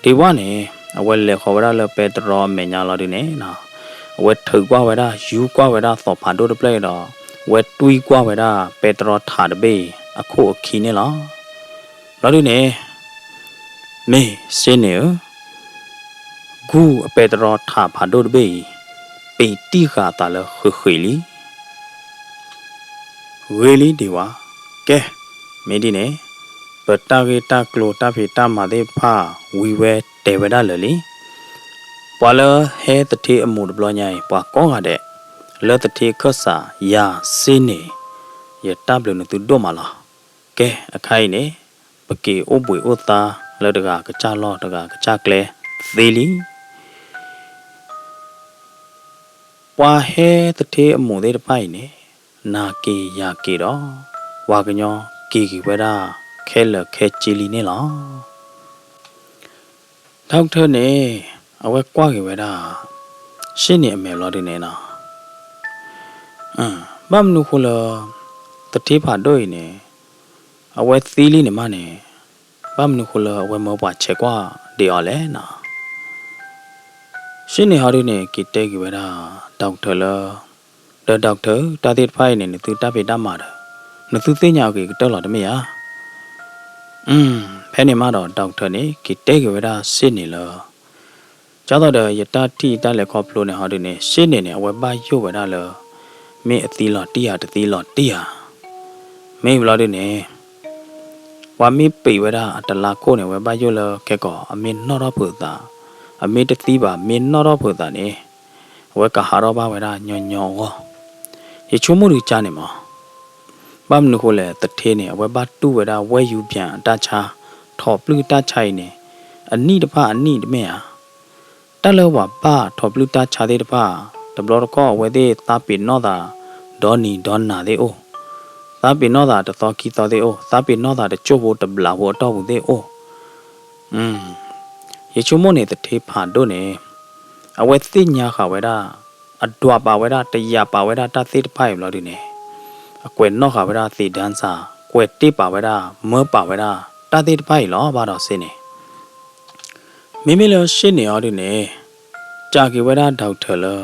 ဒံးဝါန့ၣ် အဝဲလဲၤဃီၤဝဲဒၣ်လၢပဲတြီအမဲာ်ညါလီၤဒုန့ၣ် အဝဲထုးကွၢ်ဝဲဒၣ် ယူကွၢ်ဝဲဒၣ်သိးဖးဒိၣ်တဖျၢၣ်အံၤဒီး ဝဲတွံၢ်ကွၢ်ဝဲဒၣ်ပဲတြီထးတဘ့ၣ်အံၤ အခိၣ်အခံန့ၣ်လီၤ. လီၤဒုန့ၣ် မ့ၢ် Sydney ဧၢ, ဂူၢ်အပဲတြီထးဖးဒိၣ်တဘ့ၣ်အံၤ ပံးတံၢ်ဃာ်အသးလၢဃ့းဃ့းလံ ဂ့ၤလံဒံးဝါ, ကဲ, မ့ၢ်ဒ်န့ၣ် ပတၢ်ဂ့ၢ်တၢ်ကျိၤတၢ်ဖံးတၢ်မၤသ့ၣ်တဖၣ်ဝံၤဝဲတဲဝဲဒၣ်လၢာ်လံ. ပှၤလၢဟဲသထ့အမူးတဘျီညါအံၤ ပှၤကိးဂၤဒဲး လၢသထ့အခၢၣ်စး ယၤ Sydney ယတၢ်ဘျုးနသုဒိၣ်မးလီၤ. ကဲ, အခါအံၤန့ၣ် ပက့ၤအိၣ်ဘှံးအိၣ်သါလၢတဂၤကစၢ်လီၢ်တဂၤကစၢ်ကျဲသ့လံ. ပှၤဟဲသထ့အမူးသ့ၣ်တဖၣ်အံၤန့ၣ် နၤက့ၤယၤက့ၤဒီး ပှၤကညီက့ၤက့ၤဝဲဒၣ်ခဲလၢာ်ခဲဆ့လံန့ၣ်လီၤ. doctor န့ၣ် အဝဲကွၢ်က့ၤဝဲဒၣ် Sydney အမဲာ်ဘျီဒုန့ၣ်နီၤ, ဘၣ်မနုၤဃိလၢ သထ့ဖးဒိၣ်အံၤန့ၣ် အဝဲသံလံန့ၣ်မးန့ၣ် ဘၣ်မနုၤဃိလၢအဝဲမၢပှၤဆဲးကွၢ်ဒံးအီၤလဲၣ်နီၤ. Sydney ဟီဒုန့ၣ် က့ၤတဲက့ၤဝဲဒၣ် doctor လၢ ဒီး doctor တၢ်သ့ၣ်တဖၣ်အံၤန့ၣ် နသုတၢ်ဖံးတၢ်မၤဒီး နသုသ့ၣ်ညါအီၤက့ၤကတၢၢ်လီၤတမ့ၢ်ဧါ. ဖဲန့ၣ်မးဒီး doctor န့ၣ် က့ၤတဲက့ၤဝဲဒၣ် Sydney လၢ ကၢ်သိးဒီးယတၢ်ထံၣ်တၢ်လဲၤခီဖျိန့ၣ်ဟီဒုန့ၣ် Sydney န့ၣ် အဝဲဘၣ်ယိၣ်ဝဲဒၣ်လၢ မ့ၢ်အသံလီၤတံၢ်ဧါတသံလီၤတံၢ်ဧါ, မ့ၢ်ဘျီဒုန့ၣ် ပှၤမ့ၢ်ပံးဝဲဒၣ်အတလါခိၣ်န့ၣ် အဝဲဘၣ်ယိၣ်လၢခဲကိာ် အမ့ၢ်နီၣ်ထီၣ်ဖုးသး, အမ့ၢ်တသံဘၣ် မ့ၢ်နီၣ်ထီၣ်ဖုးသးန့ၣ် အဝဲကဟးထီၣ်ဘၣ်ဝဲဒၣ်ညီညီအဂီၢ်. ယဆိကမိၣ်ဒုကၢ်န့ၣ်မး, ဘၣ်မနုၤဃိလဲၣ် သထ့န့ၣ် အဝဲဘၣ်တူၢ်ဝဲဒၣ်ဝဲၢ်ယူၤပၠးအတၢ်ဆါ, ထိးပျုၢ်တၢ်ဆါအံၤန့ၣ် အနံၣ်တဖၣ်အနံၣ်တမ့ၢ်ဧါ. တၢ်လၢပှၤဘၣ်ထိးပျုၢ်တၢ်ဆါသ့ၣ်တဖၣ် တဘျီတခီၣ်အဝဲသ့ၣ်သးပ့ၤနီၣ်သး ဒီနံၤဒီနၤသ့ၣ်အိၣ်, သးပ့ၤနီၣ်သးတသီခံသီသ့ၣ်အိၣ်, သးပ့ၤနီၣ်သးတစိၢ်ဖိတဘျးဖိအတီၢ်ပူၤသ့ၣ်အိၣ်. ယဆိကမိၣ်န့ၣ် သထ့ဖးဒိၣ်န့ၣ် အဝဲသ့ၣ်ညါဃာ်ဝဲဒၣ်, အဒွးပာ်ဝဲဒၣ်, တယာ်ပာ်ဝဲဒၣ်တၢ်သ့ၣ်တဖၣ်အံၤဘျီဒုန့ၣ်, အကွဲးနီၣ်ဃာ်ဝဲဒၣ်သ့ၣ်ဒၢစၢ်, ကွဲးတ့ၢ်ပာ်ဝဲဒၣ်, မၢပာ်ဝဲဒၣ်တၢ်သ့ၣ်တဖၣ်အံၤလီၤ. ဘၣ်ဒီးစ့န့ၣ် မ့မ့ၢ်လၢစ့န့ၣ်အီၤဒုန့ၣ်, ကးက့ၤဝဲဒၣ် doctor လၢ,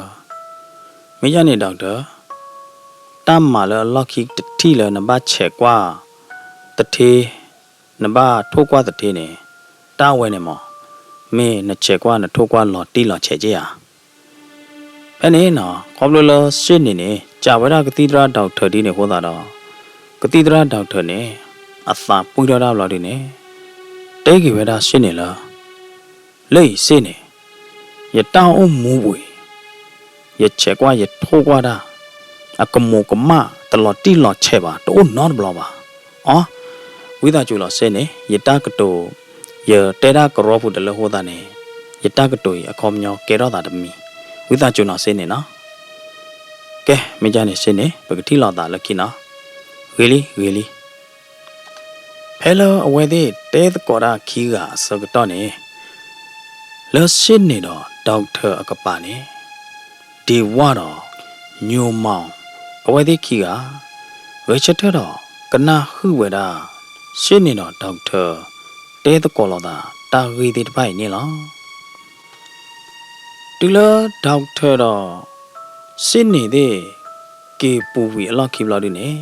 မ့ၢ်ယါန့ၣ် doctor, တၢ်မၤလၢအလီၢ်ခံတထံၣ်လၢနဘၣ်ဆဲးကွၢ်သထ့, နဘၣ်ထိၣ်ကွၢ်သထ့န့ၣ်, တၢ်ဝဲန့ၣ်မး, မ့ၢ်နဆဲးကွၢ်နထိၣ်ကွၢ်လီၤတံၢ်လီၤဆဲးက့ဧါ. ဖဲန့ၣ်နီၤ ခီဖျိလၢစ့န့ၣ်န့ၣ် ကးဝဲဒၣ်ကသံၣ်သရၣ် doctor ဒ်န့ၣ်အဃိသတးဒီး, ကသံၣ်သရၣ် doctor န့ၣ် အသးပှံၢ်ထီၣ်တၢ်ဘျီဒုန့ၣ်, တဲက့ၤဝဲဒၣ်စ့န့ၣ်လၢ လၢအံၤစ့န့ၣ်, ယတၢ်အိၣ်မူပူၤအံၤ, ယဆဲးကွၢ်ယထိၣ်ကွၢ်တၢ်, အကမူးကမၣ်တလီၤတံၢ်လီၤဆဲးဘၣ် တအိၣ်နီတဘျီဘၣ်. အီ, ဝံသးစူၤလီၤစ့န့ၣ် ယတၢ်ကတိၤ, ယတဲဒၣ်ကရီပူၤတလၢအဃိသတးန့ၣ်, ယတၢ်ကတိၤအံၤအခီပညီကဲထီၣ်သးတမံၤ, ဝံသးစူၤလီၤစ့န့ၣ်နီၤ. ကဲ မ့ၢ်ယါန့ၣ်စ့န့ၣ် ပကထံၣ်လိာ်သးလၢခံနီၤ. ဂ့ၤလံ ဂ့ၤလံ. ဖဲလၢအဝဲသ့ၣ်တဲသကိးတၢ်ခံဂၤအဆၢကတီၢ်န့ၣ်, လၢစ့န့ၣ်ဒီး doctor အကပၤန့ၣ်, ဒ့ဝၢ်ဒီး ညိၤမီၤ အဝဲသ့ၣ်ခံဂၤ, ဂဲၤဆၢထၢၣ်ဒီးကနၣ်ဟုၣ်ဝဲဒၣ် စ့န့ၣ်ဒီး doctor တဲသကိးလိာ်သးတၢ်ဂ့ၢ်သ့ၣ်တဖၣ်အံၤန့ၣ်လီၤ. တုၤလၢ doctor ဒီး စ့န့ၣ်သ့ၣ် က့ၤပူၤကွံာ်အလီၢ်ခံဘျီဒုန့ၣ်,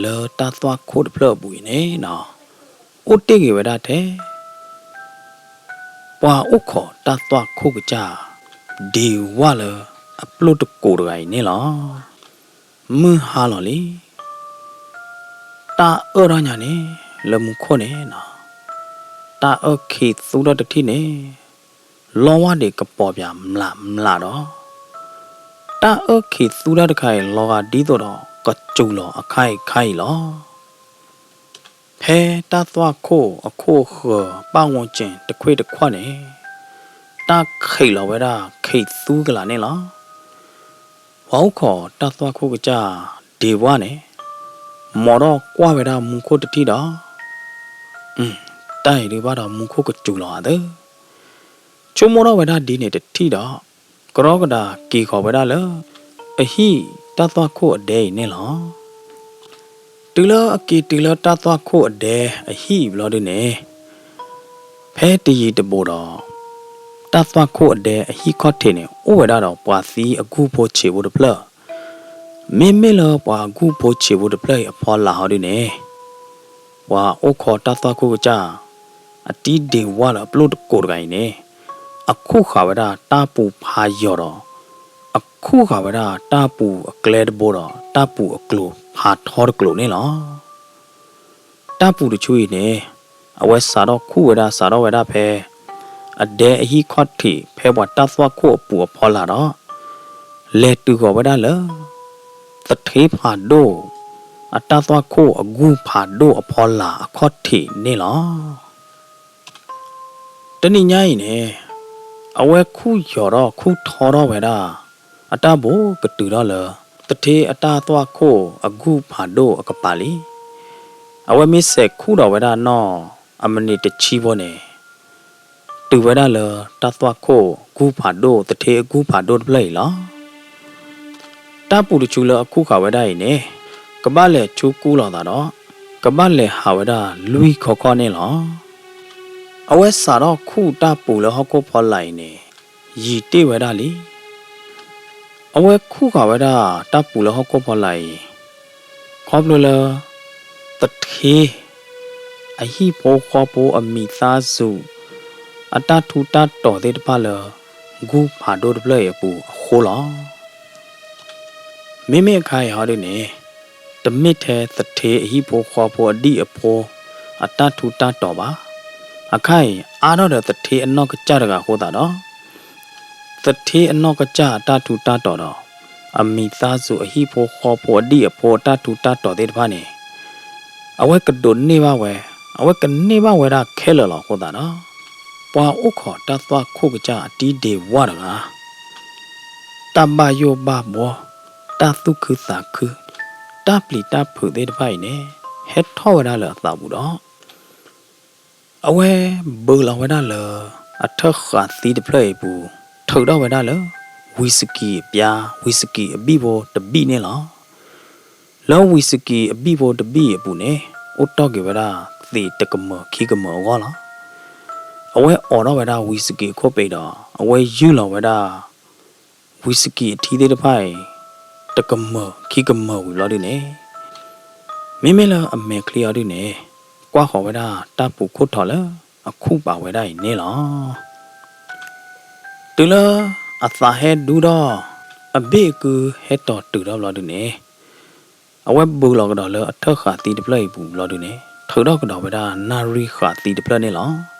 လၢတၢ်သွၣ်ခိၣ်တဖျၢၣ်အပူၤအံၤန့ၣ်နီၤ, အိၣ်တ့ၢ်က့ၤဝဲဒၣ်ထဲ ပှၤအိၣ်ခိးတၢ်သွၣ်ခိၣ်ကစၢ် ဒ့ဝၢ်လၢအပျိၢ်တကိးတဂၤအံၤန့ၣ်လီၤ. မုၢ်ဟါလီၤလံ. တၢ်အၢၣ်ထီၣ်ညါန့ၣ် လၢမူခိၣ်န့ၣ်နီၤ, တၢ်အၢၣ်ခံးသူထီၣ်တထံၣ်န့ၣ်, လီဝါဒံးကပီၤပၠးမျးမျးဒီး, တၢ်အၢၣ်ခံးသူတၢ်တခါအံၤ လီၤဂာ်ဒ်သိးဒီးကစူၤလီၤအခါအံၤခါအံၤလီၤ. ဖဲတၢ်သွၣ်ခိၣ်အခိၣ်အဃၢၤ ဘၣ်ဝီကၠ့ၣ်တခွ့ၣ်တခွါန့ၣ်, တၢ်ခံးလီၤဝဲဒၣ်ခံးသူကလာ်န့ၣ်လီၤ. ပှၤအိၣ်ခိးတၢ်သွၣ်ခိၣ်ကစၢ် ဒ့ဝၢ်န့ၣ်, မ်ထီၣ်ကွၢ်ဝဲဒၣ်မူခိၣ်တထံၣ်ဒီး, တၢ်အံၤဒုးဘၣ်ဒီးမူခိၣ်ကစူၤလီၤအသၢ, ဆိကမိၣ်ထီၣ်ဝဲဒၣ်ဒ်န့ၣ်တထံၣ်ဒီး, ကရီကဒါက့ၤဃီၤဝဲဒၣ်လၢ အဟံၣ်တၢ်သွၣ်ခိၣ်အဒဲအံၤန့ၣ်လီၤ. တုၤလၢအက့ၤတုၤလၢတၢ်သွၣ်ခိၣ်အဒဲအဟံၣ်အံၤဘျီဒုန့ၣ်, ဖဲတယံၤတဘူးဒီး, တၢ်သွၣ်ခိၣ်အဒဲအဟံၣ်ခီၣ်ထံးန့ၣ် အိၣ်ဝဲဒၣ်ဒီးပှၤသံအကူၣ်ဖိဆံးဖိတဖျၢၣ်, မ့မ့ၢ်လၢပှၤအကူၣ်ဖိဆံးဖိတဖျၢၣ်အံၤအဖီလာ်ဟီဒုန့ၣ်, ပှၤအိၣ်ခိးတၢ်သွၣ်ခိၣ်ကစၢ် အတံဒ့ဝၢ်လၢအပျိၢ်တကိးတဂၤအံၤန့ၣ်, အခူၣ်ဃာ်ဝဲဒၣ်တၢ်ပူၤဖးယိာ်ဒီး, အခူၣ်ဃာ်ဝဲဒၣ်တၢ်ပူၤအကျဲတဘိဒီး တၢ်ပူၤအကျိၤဖးထီတကျိၤန့ၣ်လီၤ. တၢ်ပူၤတဆူအံၤန့ၣ်, အဝဲစးထီၣ်ခူၣ်ဝဲဒၣ်စးထီၣ်ဝဲဒၣ်ဖဲ အဒဲအဟံၣ်ခီၣ်ထံးဖဲပှၤတၢ်သွၣ်ခိၣ်အပူၤအဖီလာ်ဒီး, လဲၤတုၤဃီၤဝဲဒၣ်လၢ သထ့ဖးဒိၣ် အတၢ်သွၣ်ခိၣ်အကူၣ်ဖးဒိၣ်အဖီလာ်အခီၣ်ထံးန့ၣ်လီၤ. တနံၤညါအံၤန့ၣ်, အဝဲခူၣ်ယီၤထီၣ်ခူၣ်ထီထီၣ်ဝဲဒၣ် အတၢ်ဘိးကတုၤထီၣ်လၢ သထ့အတၢ်သွၣ်ခိၣ်အကူၣ်ဖးဒိၣ်အကပၤလံ. အဝဲမ့ၢ်စဲးခူၣ်ဒီးဝဲဒၣ်နီၢ်အမံးနံးတဆံဖိန့ၣ်, တုၤဝဲဒၣ်လၢတၢ်သွၣ်ခိၣ်ကူၣ်ဖးဒိၣ် သထ့အကူၣ်ဖးဒိၣ်တဖျၢၣ်အံၤလီၤ. တၢ်ပူၤတဆူလၢအခူၣ်ဃာ်ဝဲဒၣ်အံၤန့ၣ်, ကဘၣ်လဲၤဆူကူလိာ်သးဒီး, ကဘၣ်လဲၤဟးဝဲဒၣ်လွံၢ်ခီခီၣ်န့ၣ်လီၤ. အဝဲစးထီၣ်ခူၣ်တၢ်ပူၤလၢဟီၣ်ခိၣ်ဖီလာ်အံၤန့ၣ်, ယံာ်တ့ၢ်ဝဲဒၣ်လံ. အဝဲခူၣ်ဃာ်ဝဲဒၣ်တၢ်ပူၤလၢဟီၣ်ခိၣ်ဖီလာ်အံၤ, ခီဖျိလၢ သထ့ အဟံၣ်ဖိဃီဖိအမံၤသးစူၤ အတၢ်ထူးတၢ်တီၤသ့ၣ်တဖၣ်လၢ ကူၣ်ဖးဒိၣ်တဖျၢၣ်အံၤအပူၤအဃိလီၤ. မ့မ့ၢ်အခါအံၤဟီဒုန့ၣ်, တမ့ၢ်ထဲသထ့အဟံၣ်ဖိဃီဖိအဒံၣ်အဖိ အတၢ်ထူးတၢ်တီၤဘၣ်. အခါအံၤ အါထီၣ်ဒီးသထ့အနီၢ်ကစၢ်တဂၤအဃိသတးဒီး, သထ့အနီၢ်ကစၢ်အတၢ်ထူးတၢ်တီၤဒီး, အမံၤသးစူၤအဟံၣ်ဖိဃီဖိအဒံၣ်အဖိအတၢ်ထူးတၢ်တီၤသ့ၣ်တဖၣ်န့ၣ်, အဝဲကဒိးန့ၢ်ဘၣ်ဝဲ, အဝဲကန့ၢ်ဘၣ်ဝဲဒၣ်ခဲလၢာ်လီၤအဃိသတးဒီး, ပှၤအိၣ်ခိးတၢ်သွၣ်ခိၣ်ကစၢ်အတံဒ့ဝၢ်တဂၤ တၢ်ဘၣ်ယိၣ်ဘၣ်ဘှီ, တၢ်သူၣ်ခုသးခု, တၢ်ပျံၤတၢ်ဖုးသ့ၣ်တဖၣ်အံၤန့ၣ် ဟဲထီၣ်ဝဲဒၣ်လၢအသးပူၤဒီး အဝဲဘုးလီၤဝဲဒၣ်လၢ အထၢၣ်ဃာ်သံတဖျၢၣ်အံၤပူၤ ထုးထီၣ်ဝဲဒၣ်လၢ ဝံၤစကံအပျါ ဝံၤစကံအဘံၣ်ဖိတဘံၣ်န့ၣ်လီၤ. လၢဝံၤစကံအဘံၣ်ဖိတဘံၣ်အပူၤန့ၣ် အိၣ်တီၢ်က့ၤဝဲဒၣ် သ့ၣ်တကမၢၢ်ခံကမၢၢ်အဂီၢ်လီၤ. အဝဲအိးထီၣ်ဝဲဒၣ်ဝံၤစကံအခိၣ်ပ့ၤဒီး အဝဲယုၢ်လီၤဝဲဒၣ် ဝံၤစကံအထံသ့ၣ်တဖၣ်အံၤ တကမၢၢ်ခံကမၢၢ်ဝံၤဘျီဒုန့ၣ် မ့မ့ၢ်လၢအမဲာ်ချံအီၤဒုန့ၣ် ကွၢ်ဃီၤဝဲဒၣ်တၢ်ပူၤခိၣ်ထီၣ်လၢ အခုၣ်ပာ်ဝဲဒၣ်အံၤန့ၣ်လီၤ. တုၤလၢအသးဟဲဒူဒီး အဘ့ၣ်အကုဟဲတီၤတုၤထီၣ်ဘျီဒုန့ၣ် အဝဲဘုးလီၤကဒီးလၢအထၢၣ်ဃာ်သံတဖျၢၣ်အံၤပူၤဘျီဒုန့ၣ် ထုးထီၣ်ကဒီးဝဲဒၣ်နၣ်ရံၣ်ဃာ်သံတဖျၢၣ်န့ၣ်လီၤ.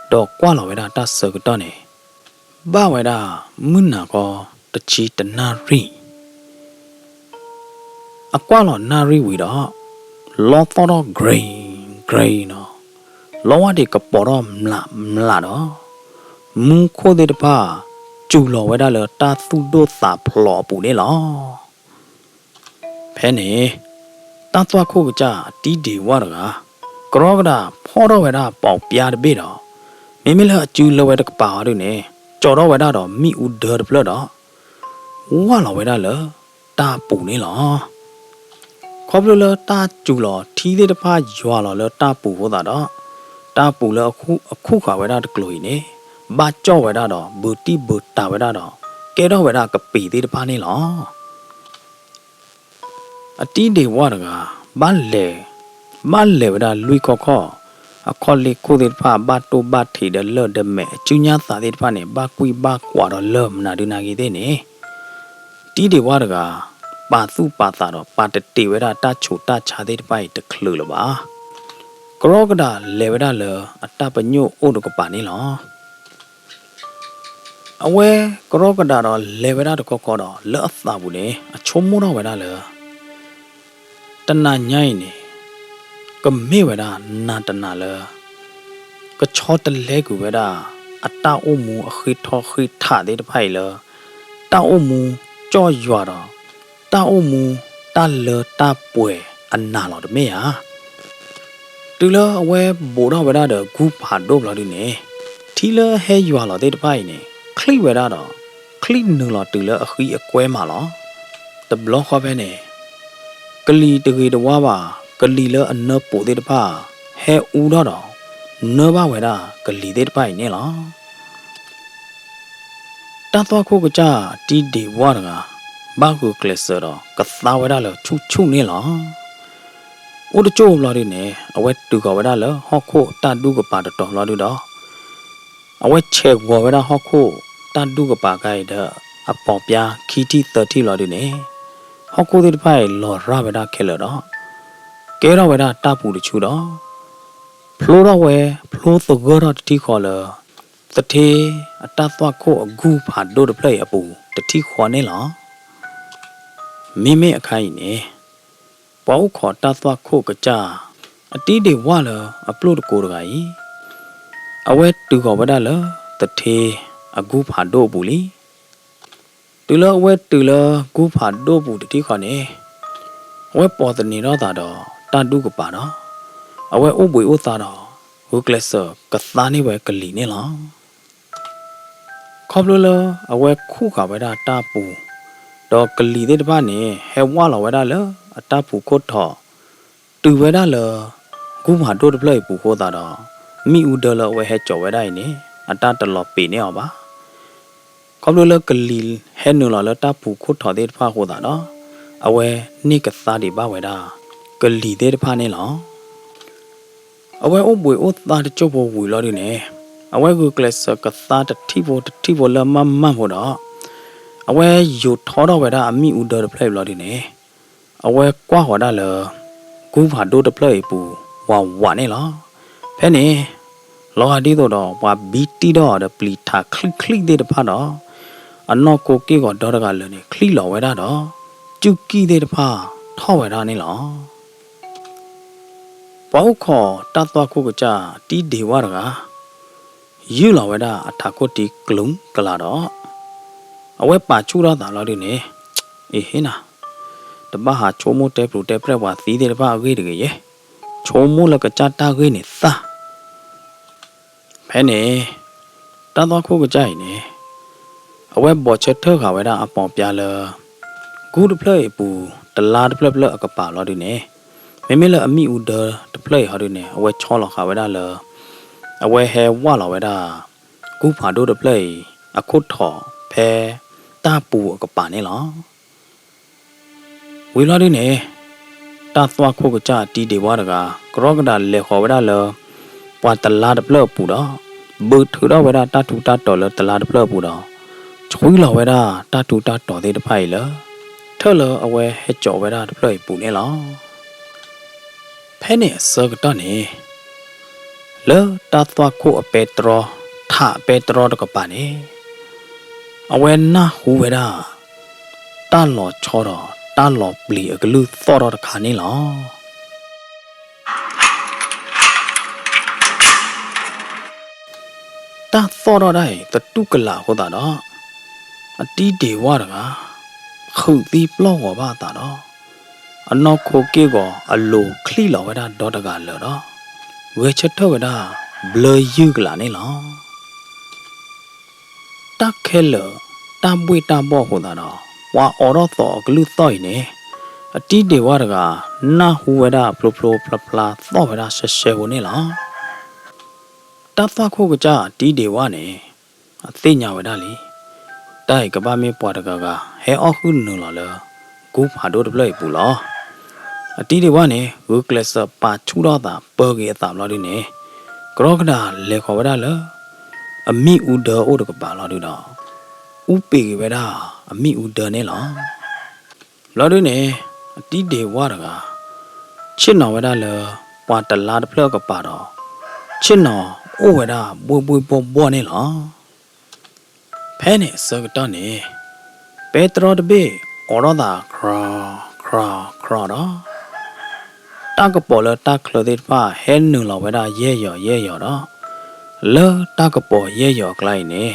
ဒီးကွၢ်လီၤဝဲဒၣ်တၢ်ဆၢကတီၢ်န့ၣ် ဘၣ်ဝဲဒၣ်မုၢ်နၤခီတဆံတနၣ်ရံၣ် အကွၢ်လီၤနၣ်ရံၣ်ဝံၤဒီး လီသီၣ်ထီၣ် green green နီၤ, လီဝါဒံးကပီၤထီၣ်မျးမျးဒီး မူခိၣ်သ့ၣ်တဖၣ် စူၤလီၤဝဲဒၣ်လၢတၢ်သူၣ်ဒိၣ်သးဖျိးအပူၤန့ၣ်လီၤ. ဖဲန့ၣ် တၢ်သွၣ်ခိၣ်ကစၢ်အတံဒံးဝၣ်တဂၤ ကရီကဒးဖီၣ်ထီၣ်ဝဲဒၣ်ပိာ်ပျါတဘ့ၣ်ဒီး မ့မ့ၢ်လၢအစုလၢဝဲတကပၤအီၤဒုန့ၣ် ကၠီထီၣ်ဝဲဒၣ်ဒီးမ့ၣ်အူဒၢတဖျၢၣ်ဒီး ဝၢ်လီၤဝဲဒၣ်လၢတၢ်ပူၤန့ၣ်လီၤ. ခီဖျိလၢတၢ်စူၤလီၤထံသ့ၣ်တဖၣ်ယွၤလီၤလၢတၢ်ပူၤအဃိသတးဒီး တၢ်ပူၤလၢအခုၣ်ဃာ်ဝဲဒၣ်တကျိၤအံၤန့ၣ် ဘၣ်ကၠီၣ်ဝဲဒၣ်ဒီး ဘုးတံၢ်ဘုးတၢ်ဝဲဒၣ်ဒီး ကဲထီၣ်ဝဲဒၣ်ကပံာ်သ့ၣ်တဖၣ်န့ၣ်လီၤ. အတံဒံးဝၣ်တဂၤ ဘၣ်လဲၤ ဘၣ်လဲၤဝဲဒၣ်လွံၢ်ခီၣ်ခီၣ် အခီၣ်လ့ၢ်ခိၣ်သ့ၣ်တဖၣ် ဘၣ်တိၢ်ဘၣ်ထံးဒီးလၢၢ်ဒီးမဲာ် အစုညါသးသ့ၣ်တဖၣ်န့ၣ် ဘၣ်ကွံၢ်ဘၣ်ကွးဒီးလၢၢ်မနုၤဒုနၤဂ့ၤသ့ၣ်န့ၣ် တံဒံးဝၣ်တဂၤ ပာ်သူၣ်ပာ်သးဒီးပာ်တတ့ၤဝဲဒၣ်တၢ်ဆူးတၢ်ဆါသ့ၣ်တဖၣ်အံၤတချုးလၢၤဘၣ်. ကရီကဒးလဲၤဝဲဒၣ်လၢအတၢ်ပညိၣ်အိၣ်တကပၤန့ၣ်လီၤ. အဝဲကရီကဒးဒီးလဲၤဝဲဒၣ်တခီခီဒီး လၢအသးပူၤန့ၣ် အဆိကမိၣ်ထီၣ်ဝဲဒၣ်လၢ တနၤညါအံၤန့ၣ် ကမ့ၢ်ဝဲဒၣ်နၤတနၤလၢ ကဆီတလဲကွံာ်ဝဲဒၣ် အတၢ်အိၣ်မူအဃ့ထီၣ်ဃ့ထးသ့ၣ်တဖၣ်အံၤလၢ တၢ်အိၣ်မူကၠီၣ်ယွၤဒီး တၢ်အိၣ်မူတၢ်လၢတၢ်ပှဲၤအနၤလီၤတမ့ၢ်ဧါ. တုၤလၢအဝဲဘူးထီၣ်ဝဲဒၣ်ဒီးဂူဖးဒိၣ်ဘျီဒုန့ၣ် ထံလၢဟဲယွၤလီၤသ့ၣ်တဖၣ်အံၤန့ၣ် ချံၣ်ဝဲဒၣ်ဒီး ချံၣ်နုာ်လီၤတုၤလၢအဃံအကွဲမးလီၤ. တဘျီဃီဖဲန့ၣ် ကလံၤတဂ့ၤတဝါဘၣ် ကလံၤလၢအနၢပူၤသ့ၣ်တဖၣ် ဟဲအူထီၣ်ဒီး နၢဘၣ်ဝဲဒၣ်ကလံၤသ့ၣ်တဖၣ်အံၤန့ၣ်လီၤ. တၢ်သွၣ်ခိၣ်ကစၢ်တံဒံးဝၣ်တဂၤ ဘၣ်ဂုာ်ကျဲးစၢးဒီးကသါဝဲဒၣ်လၢဆူၣ်ဆူၣ်န့ၣ်လီၤ. အိၣ်တကၠိၢ်ဘျီဒုန့ၣ် အဝဲတုၤဃီၤဝဲဒၣ်လၢဟီၣ်ခိၣ်တၢ်ဒူၣ်ကပၤတတီၤဘျီဒုဒီး အဝဲဆဲးဂီၤဝဲဒၣ်ဟီၣ်ခိၣ်တၢ်ဒူၣ်ကပၤခါအံၤဒီး အပိာ်ပျါခံထံၣ်သၢထံၣ်ဘျီဒုန့ၣ် ဟီၣ်ခိၣ်သ့ၣ်တဖၣ်အံၤလီၤရၢ်ဝဲဒၣ်ခဲလၢာ်ဒီး ကဲထီၣ်ဝဲဒၣ်တၢ်ပူၤတဆူဒီး ဖျိထီၣ်ဝဲ ဖျိသဂၢၢ်ထီၣ်တထံၣ်ဃီလၢ သထ့အတၢ်သွၣ်ခိၣ်အဂူဖးဒိၣ်တဖျၢၣ်အံၤအပူၤတထံၣ်ဃီန့ၣ်လီၤ. မ့မ့ၢ်အခါအံၤန့ၣ် ပှၤအိၣ်ခိးတၢ်သွၣ်ခိၣ်ကစၢ် အတံဒံးဝၣ်လၢအပျိၢ်တကိးတဂၤအံၤ အဝဲတုၤဃီၤဝဲဒၣ်လၢ သထ့အဂူဖးဒိၣ်အပူၤလံ. တုၤလၢအဝဲတုၤလၢဂူဖးဒိၣ်ပူၤတထံၣ်ဃီန့ၣ် အဝဲပိာ်သန့ၤထီၣ်သးဒီးတၢ်ဒူၣ်ကပၤဒီး အဝဲအိၣ်ဘှံးအိၣ်သါဒီး ဂုာ်ကျဲးစၢးကသါန့ၢ်ဝဲကလံၤန့ၣ်လီၤ. ခီဖျိလၢအဝဲခူၣ်ဃာ်ဝဲဒၣ်တၢ်ပူၤ ဒီးကလံၤသ့ၣ်တဖၣ်န့ၣ် ဟဲဝၢ်လီၤဝဲဒၣ်လၢအတၢ်ပူၤခိၣ်ထီၣ် တုၤဝဲဒၣ်လၢ ဂူဖးဒိၣ်တဖျၢၣ်အံၤပူၤအဃိသတးဒီး မ့ၣ်အူဒၢလၢအဝဲဟဲစိာ်ဝဲဒၣ်အံၤန့ၣ် အတၢ်တလီၤပံာ်န့ၢ်အီၤဘၣ်. ခီဖျိလၢကလံၤဟဲနုာ်လီၤလၢတၢ်ပူၤခိၣ်ထီၣ်သ့ၣ်တဖၣ်အဃိသတးဒီး အဝဲန့ၢ်ကသါဒံးဘၣ်ဝဲဒၣ် ကလံၤသ့ၣ်တဖၣ်န့ၣ်လီၤ. အဝဲအိၣ်ဘှံးအိၣ်သါတစိၢ်ဖိဝံၤလီၤဒုန့ၣ် အဝဲဂုာ်ကျဲးစၢးကသါတထံၣ်ဖိတထံၣ်ဖိလၢမၢ်မၢ်ဖိဒီး အဝဲယူာ်ထီထီၣ်ဝဲဒၣ်အမ့ၣ်အူဒၢတဖျၢၣ်အံၤလီၤဒုန့ၣ် အဝဲကွၢ်ဃီၤဒၣ်လၢ ဂူဖးဒိၣ်တဖျၢၣ်အံၤပူၤ ဝးဝးန့ၣ်လီၤ. ဖဲန့ၣ် လီၤဂာ်ဒ်သိးဒီးပှၤဘံတံၢ်ထီၣ်အီၤဒီးပျံၤထးချံၣ်ချံၣ်သ့ၣ်တဖၣ်ဒီး အနီၢ်ကိက့ၢ်ဂီၤဒီတဂၤလၢာ်န့ၣ် ချံၣ်လီၤဝဲဒၣ်ဒီး စူၢ်ကံၢ်သ့ၣ်တဖၣ်ထီၣ်ဝဲဒၣ်န့ၣ်လီၤ. ပှၤအိၣ်ခိးတၢ်သွၣ်ခိၣ်ကစၢ်တံဒံးဝၣ်တဂၤ ယုၢ်လီၤဝဲဒၣ်အထးခိၣ်တံကျူၤကလာ်ဒီး အဝဲပာ်ဆူၣ်ထီၣ်သးလီၤဒုန့ၣ် အ့ဟ့နၤ, တ တဘၣ်ဟးဆိကမိၣ်တဲပျုၤတဲပြဲၣ်ပှၤသံသ့ၣ်တဖၣ်အဂ့ၢ်တဂ့ၤယဲ, ဆိကမိၣ်လၢကစၢ်တၢ်ဂ့ၢ်န့ၣ်သၣ်. ဖဲန့ၣ် တၢ်သွၣ်ခိၣ်ကစၢ်အံၤန့ၣ် အဝဲဘီၣ်ဆၢထၢၣ်ဃာ်ဝဲဒၣ်အပီးပျါလၢ ကူတဖျၢၣ်အံၤအပူၤ တလါတဖျၢၣ်ဖျၢၣ်အကပၤလီၤဒုန့ၣ်, မ့မ့ၢ်လၢအမ့ၣ်အူဒၢတဖျၢၣ်အံၤဟီဒုန့ၣ် အဝဲဆီလီၤဃာ်ဝဲဒၣ်လၢ အဝဲဟဲဝၢ်လီၤဝဲဒၣ် ကူဖးဒိၣ်တဖျၢၣ်အံၤ အခိၣ်ထိးဖဲ တၢ်ပူၤအကပၤန့ၣ်လီၤ. ဝံၤလီၤဒုန့ၣ် တၢ်သွၣ်ခိၣ်ကစၢ်အတံၤဒ့ၣ်ဝါတဂၤ ကရီကဒးလဲၤဃီၤဝဲဒၣ်လၢ ပှၤတလါတဖျၢၣ်အပူၤဒီး ဘုးထုးထီၣ်ဝဲဒၣ်တၢ်ထူးတၢ်တီၤလၢတလါတဖျၢၣ်အပူၤဒီး ဆွံလီၤဝဲဒၣ်တၢ်ထူးတၢ်တီၤသ့ၣ်တဖၣ်အံၤလၢ ထၢၣ်လၢအဝဲဟဲကၠီးဝဲဒၣ်တဖျၢၣ်အံၤပူၤန့ၣ်လီၤ. ဖဲန့ၣ်အဆၢကတီၢ်န့ၣ် လၢတၢ်သွၣ်ခိၣ်အပဲတြီ ထးအပဲတြီတကပၤန့ၣ် အဝဲနၢ်ဟူဝဲဒၣ် တၢ်လီၤဆီဒီးတၢ်လီၤပျံၤအကလုၢ်သီၣ်ထီၣ်တခါန့ၣ်လီၤ. တၢ်သီၣ်ထီၣ်ဒၣ်အံၤသတူၢ်ကလာ်အဃိသတးဒီး အတံၤဒ့ၣ်ဝါတဂၤ ခုးသံပျီၢ်ဂီၤဘၣ်အသးဒီး အနီၢ်ခိက့ၢ်ဂီၤအလိၤချံၣ်လီၤဝဲဒၣ်ဒီတဂၤလၢာ်ဒီး ဂဲၤဆၢထၢၣ်ဝဲဒၣ် ဘျၢယုၢ်ကလာ်န့ၣ်လီၤ. တၢ်ခဲလၢာ် တၢ်ဘှ့ၣ်တၢ်ဘှီၣ်အဃိသတးဒီး ပှၤအိးထီၣ်သီးအကလုၢ်သီၣ်အံၤန့ၣ် အတံၤဒ့ၣ်ဝါတဂၤ နၢ်ဟူဝဲဒၣ်ဖျိဖျိဖျါဖျါသီၣ်ဝဲဒၣ်ရှဲရှဲဖိန့ၣ်လီၤ. တၢ်သွၣ်ခိၣ်ကစၢ်အတံၤဒ့ၣ်ဝါန့ၣ် အသ့ၣ်ညါဝဲဒၣ်လံ, တၢ်အံၤကဘၣ်မ့ၢ်ပှၤတဂၤဂၤ ဟဲအီၣ်ဃုာ်နုာ်လီၤလၢ ကူဖးဒိၣ်တဖျၢၣ်အံၤပူၤလီၤ. အတံၤဒ့ၣ်ဝါန့ၣ် ဂုာ်ကျဲးစၢးပာ်ဆူၣ်ထီၣ်အသး ပၢၤက့ၤအသးဘျီဒုန့ၣ် ကရီကဒးလဲၤဃီၤဝဲဒၣ်လၢ အမ့ၣ်အူဒၢအိၣ်တကပၤလီၤဒုဒီး အူပ့ၤက့ၤဝဲဒၣ် အမ့ၣ်အူဒၢန့ၣ်လီၤ. ဘျီဒုန့ၣ် အတံၤဒ့ၣ်ဝါတဂၤ ဆ့ၣ်နီၤဝဲဒၣ်လၢ ပှၤတလါတဖျၢၣ်အကပၤဒီး ဆ့ၣ်နီၤအိၣ်ဝဲဒၣ်ဘှ့ၣ်ဘှ့ၣ်ဘှီၣ်ဘှီၣ်န့ၣ်လီၤ. ဖဲန့ၣ်အဆၢကတီၢ်န့ၣ် ပဲတြီတဘ့ၣ်အိးထီၣ်သး ခြီ ခြီ ခြီဒီး တၢ်ကပီၤလၢတၢ်ချၢသ့ၣ်တဖၣ် ဟဲနုာ်လီၤဝဲဒၣ်ယဲၢ်ယီၤယဲၢ်ယီၤဒီး လၢတၢ်ကပီၤယဲၢ်ယီၤအကျါအံၤန့ၣ်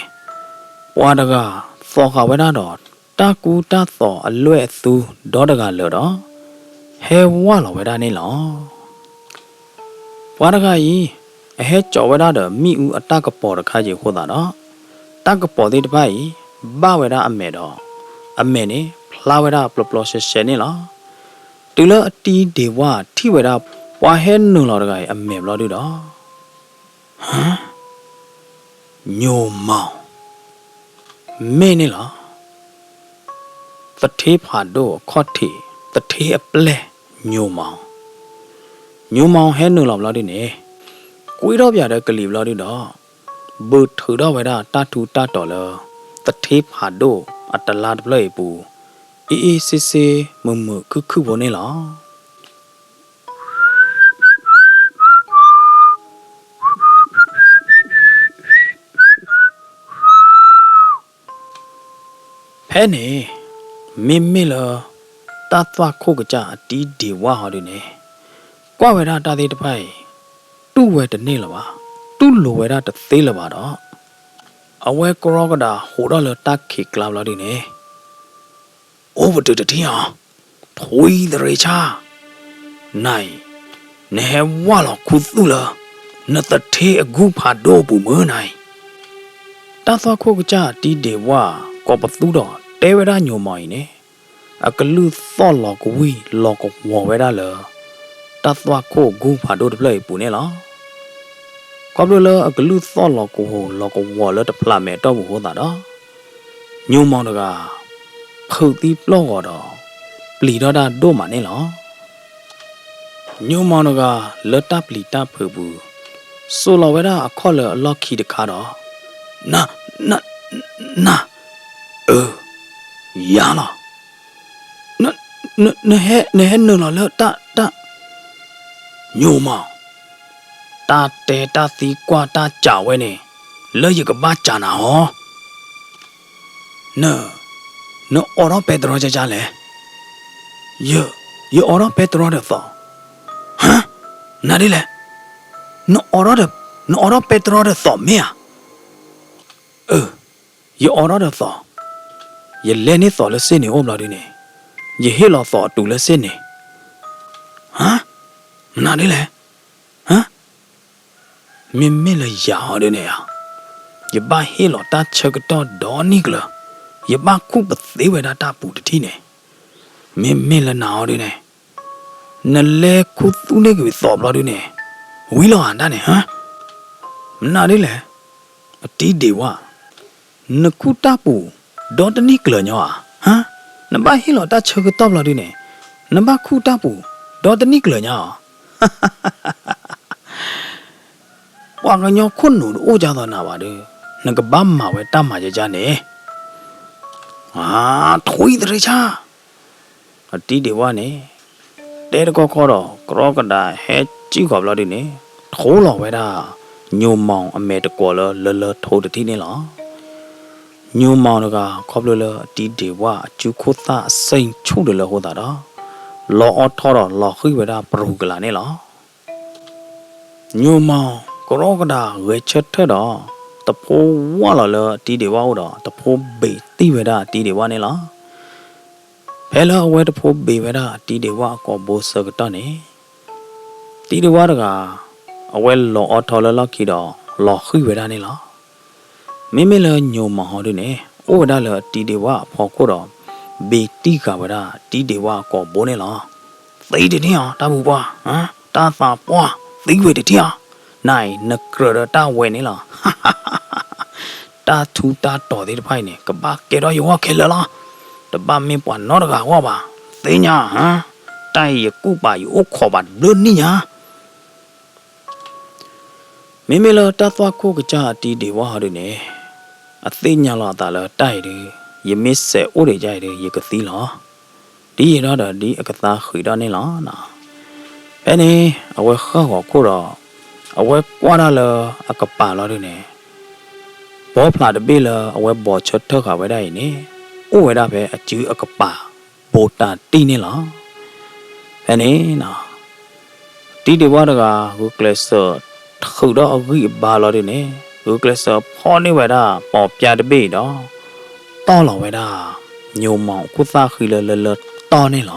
ပှၤတဂၤသိးဃာ်ဝဲဒၣ်ဒီး တၢ်ကူတၢ်သိးအလွဲၢ်အသူဒီတဂၤလၢာ်ဒီး ဟဲဝၢ်လီၤဝဲဒၣ်န့ၣ်လီၤ. ပှၤတဂၤအံၤ အဟဲကၠီးဝဲဒၣ်ဒီးမ့ၣ်အူအတၢ်ကပီၤတခါယံၤအဃိသတးဒီး တၢ်ကပီၤသ့ၣ်တဖၣ်အံၤ ဘၣ်ဝဲဒၣ်အမဲာ်ဒီး အမဲာ်န့ၣ် ဖျါဝဲဒၣ်ပျီပျီရှဲရှဲန့ၣ်လီၤ. တုၤလၢအတံၤဒ့ၣ်ဝါထံၣ်ဝဲဒၣ် ပှၤဟဲနုာ်လီၤတဂၤအံၤအမဲာ်ဘျီဒုဒီး ဟါ ညိၣ်မီၣ် မ့ၢ်န့ၣ်လီၤ. သထ့ဖးဒိၣ်အခီၣ်ထံး သထ့အပျဲၢ် ညိၣ်မီၣ်, ညိၣ်မီၣ်ဟဲနုာ်လီၤဘျီဒုန့ၣ် ကွံထီၣ်ပၠးဒီးကလံၤဘျီဒုဒီး ဘုးထုးထီၣ်ဝဲဒၣ်တၢ်ထူးတၢ်တီၤလၢ သထ့ဖးဒိၣ်အတလါတဖျၢၣ်အံၤအပူၤ အ့ၣ်အ့ၣ်ဆ့ဆ့ မုာ်မုာ်ခုၣ်ခုၣ်ဖိန့ၣ်လီၤ. ဖဲန့ၣ် မ့မ့ၢ်လၢ တၢ်သွၣ်ခိၣ်ကစၢ်အတံၤဒ့ၣ်ဝါဟီဒုန့ၣ် ကွၢ်ဝဲဒၣ်တၢ်သ့ၣ်တဖၣ်အံၤ တူၢ်ဝဲတန့ၢ်လၢၤဘၣ်, တူၢ်လိာ်ဝဲဒၣ်တသ့လၢၤဘၣ်ဒီး အဝဲကရီကဒးဟးထီၣ်လၢတၢ်ခံးကျါဘျီဒုန့ၣ် အိၣ်ပတုာ်တထံၣ်အီၤ, ထွံၣ်သရ့ဆၣ်, နၤအံၤ နဟဲဝၢ်လီၤခူသူၣ်လၢ နသထ့အကူဖးဒိၣ်အပူၤမုၢ်နၤအံၤ. တၢ်သွၣ်ခိၣ်ကစၢ်အတံၤဒ့ၣ်ဝါ ကိးပသူဒီးတဲဝဲဒၣ်ညိၣ်မီၣ်အံၤန့ၣ် အကလုၢ်သီၣ်လီၤကဝံၣ်လီၤကဝီၤဝဲဒၣ်လၢ တၢ်သွၣ်ခိၣ်အကူဖးဒိၣ်တဖျၢၣ်အံၤအပူၤန့ၣ်လီၤ. ခီဖျိလၢအကလုၢ်သီၣ်လီၤကဝီၤလီၤကဝီၤလၢတဖျးမဲာ်အတီၢ်ပူၤအဃိသတးဒီး ညိၣ်မီၣ်တဂၤ ဖုးသံပျီၢ်ဂီၤဒီး ပျံၤထီၣ်တၢ်ဒိၣ်မးန့ၣ်လီၤ. ညိၣ်မီၣ်တဂၤလၢတၢ်ပျံၤတၢ်ဖုးပူၤ စိာ်လီၤဝဲဒၣ်အခီၣ်လၢအလီၢ်ခံတခါဒီး န န န အၢ ယၤလီၤ. နဟဲနုာ်လီၤလၢတၢ် တၢ် ညိၣ်မီၣ်, တၢ်တဲတၢ်သံကွၢ်တၢ်စံးဝဲန့ၣ် လၢယကဘၣ်စံးနၤဟီ, န နအိးထီၣ်ပဲတြီကၢ်ကၢ်လဲၣ်. ယ ယအိးထီၣ်ပဲတြီဒီးသိး. ဟါ, နဒ်လဲၣ်. နအိးထီၣ်ဒီး နအိးထီၣ်ပဲတြီဒီးသိးမ့ၢ်ဧါ. အၢ ယအိးထီၣ်ဒီးသိး, ယလဲၤန့ၢ်သိးလၢစ့ၣ်န့ၣ်အိၣ်ဘျီဒုန့ၣ်, ယဟ့ၣ်လီၤသီးအတုၤလၢစ့ၢ်န့ၣ်. ဟါ, မနုၤဒ်လဲၣ်. ဟါ, မ့မ့ၢ်လၢယၤဟီဒုန့ၣ်ဧါ, ယဘၣ်ဟ့ၣ်လီၤတၢ်ဆၢကတီၢ်ဒီနံၣ်ကျၢၤ, ယဘၣ်ခူၣ်ပသ့ဝဲဒၣ်တၢ်ပူၤတထံၣ်န့ၣ်. မ့မ့ၢ်လၢနၤဟီဒုန့ၣ်, နလဲၤခူၣ်သူၣ်န့ၢ်က့ၤသီးဘျီဒုန့ၣ်, ဝံၤလီၤဧါဒၣ်န့ၣ်. ဟါ, မနုၤဒ်လဲၣ်. အတံဒ့းဝၣ်, နခူၣ်တၢ်ပူၤဒီတနံၣ်ကျၢၤညီဧါ. ဟါ, နဘၣ်ဟ့ၣ်လီၤတၢ်ဆၢကတီၢ်ဘျီဒုန့ၣ်, နဘၣ်ခူၣ်တၢ်ပူၤဒီတနံၣ်ကျၢၤညီဧါ. ပှၤကညီခိၣ်နူာ်တအိၣ်ဒ်သိးနၤဘၣ်ဒီး, နကဘၣ်မၤဝဲတၢ်မၤယကါန့ၣ်. အါ, ထွံၣ်သရ့ဆၣ်. အတံဒ့းဝၣ်န့ၣ် တဲတကီၢ်ခီဒီး ကရီကဒးဟဲစံၣ်ဃီၤဘျီဒုန့ၣ်, ထိလီၤဝဲဒၣ် ညိၣ်မီၣ်အမဲာ်တကွီၤလၢလၢလၢထိတထံၣ်န့ၣ်လီၤ. ညိၣ်မီၣ်တဂၤ ခီဖျိလၢအတံဒ့းဝၣ်အစုခိၣ်သၣ်အစ့ၣ်ဆူၣ်ဒၣ်လၢအဃိသတးဒီး, လီၤအီထီဒီးလီၤဃံၢ်ဝဲဒၣ်ပရူၤကလာ်န့ၣ်လီၤ. ညိၣ်မီၣ်ကရီကဒးဂဲၤဆၢထၢၣ်ဒီး တဖိဝၢ်လီၤလၢအတံဒ့းဝၣ်အိၣ်ဒီး တဖိဘ့းတံၢ်ဝဲဒၣ်အတံဒ့းဝၣ်န့ၣ်လီၤ. ဖဲလၢအဝဲတဖိဘ့းဝဲဒၣ်အတံဒ့းဝၣ်အကိာ်ဘိဆၢကတီၢ်န့ၣ်, တံဒ့းဝၣ်တဂၤ အဝဲလီၤအီထီလၢလီၢ်ခံဒီး လီၤဃံၢ်ဝဲဒၣ်န့ၣ်လီၤ. မ့မ့ၢ်လၢညိၣ်မီၣ်ဟီဒုန့ၣ် အိၣ်ဝဲဒၣ်လၢအတံဒ့းဝၣ်အဖီခိၣ်ဒီး ဘ့းတံၢ်ဃာ်ဝဲဒၣ်တံဒ့းဝၣ်အကိာ်ဘိန့ၣ်လီၤ. သံတထံၣ်အီၤ တၢ်ဘူၣ်ပှၢ်, တၢ်သးပှၢ်, သံဝဲတထံၣ်အီၤ, နအံၤနကြၢးဒီးတၢ်ဝဲန့ၣ်လီၤ. တၢ်ထူးတၢ်တီၤသ့ၣ်တဖၣ်အံၤန့ၣ် ကဘၣ်ကဲထီၣ်ယဂီၢ်ခဲလၢာ်လီၤ. တဘၣ်မ့ၢ်ပှၤနီတဂၤအဂီၢ်ဘၣ်. သ့ၣ်ညါ, တၢ်အံၤယကူၣ်ပာ်ယအိၣ်ခိးဘၣ်တဘျုးနံၣ်ညါ. မ့မ့ၢ်လၢတၢ်သွၣ်ခိၣ်ကစၢ်အတံဒ့းဝၣ်ဟီဒုန့ၣ်, အသ့ၣ်ညါလီၤအသးလၢတၢ်အံၤဒု, ယမ့ၢ်စဲးအိၣ်ဒံးယၤအံၤဒု ယကသံလီၤ. ဒ်အံၤဒီးဒ်အကသါဃံးထီၣ်န့ၣ်လီၤ. ဖဲန့ၣ် အဝဲဃၣ်ဂီၤခိၣ်ဒီး အဝဲကွၢ်တၢ်လၢအကပၤလီၤဒုန့ၣ်, ဘီဖျးတဘ့ၣ်လၢအဝဲဘီးဆၢထၢၣ်ဃာ်ဝဲဒၣ်အံၤန့ၣ် အိၣ်ဝဲဒၣ်ဖဲအစုအကပၤ ဘိးတၤတံၢ်န့ၣ်လီၤ. ဖဲန့ၣ် တံဒ့းဝၣ်တဂၤ ဂုာ်ကျဲးစၢးထုးဒီးအဂံၢ်အဘါလီၤဒုန့ၣ်, ဂုာ်ကျဲးစၢးဖီၣ်န့ၢ်ဝဲဒၣ်ပိာ်ပျါတဘ့ၣ်အံၤဒီး တီၢ်လီၤဝဲဒၣ် ညိၣ်မီၣ်အခိၣ်သၣ်ဃံလၢလၢလၢတီၢ်န့ၣ်လီၤ.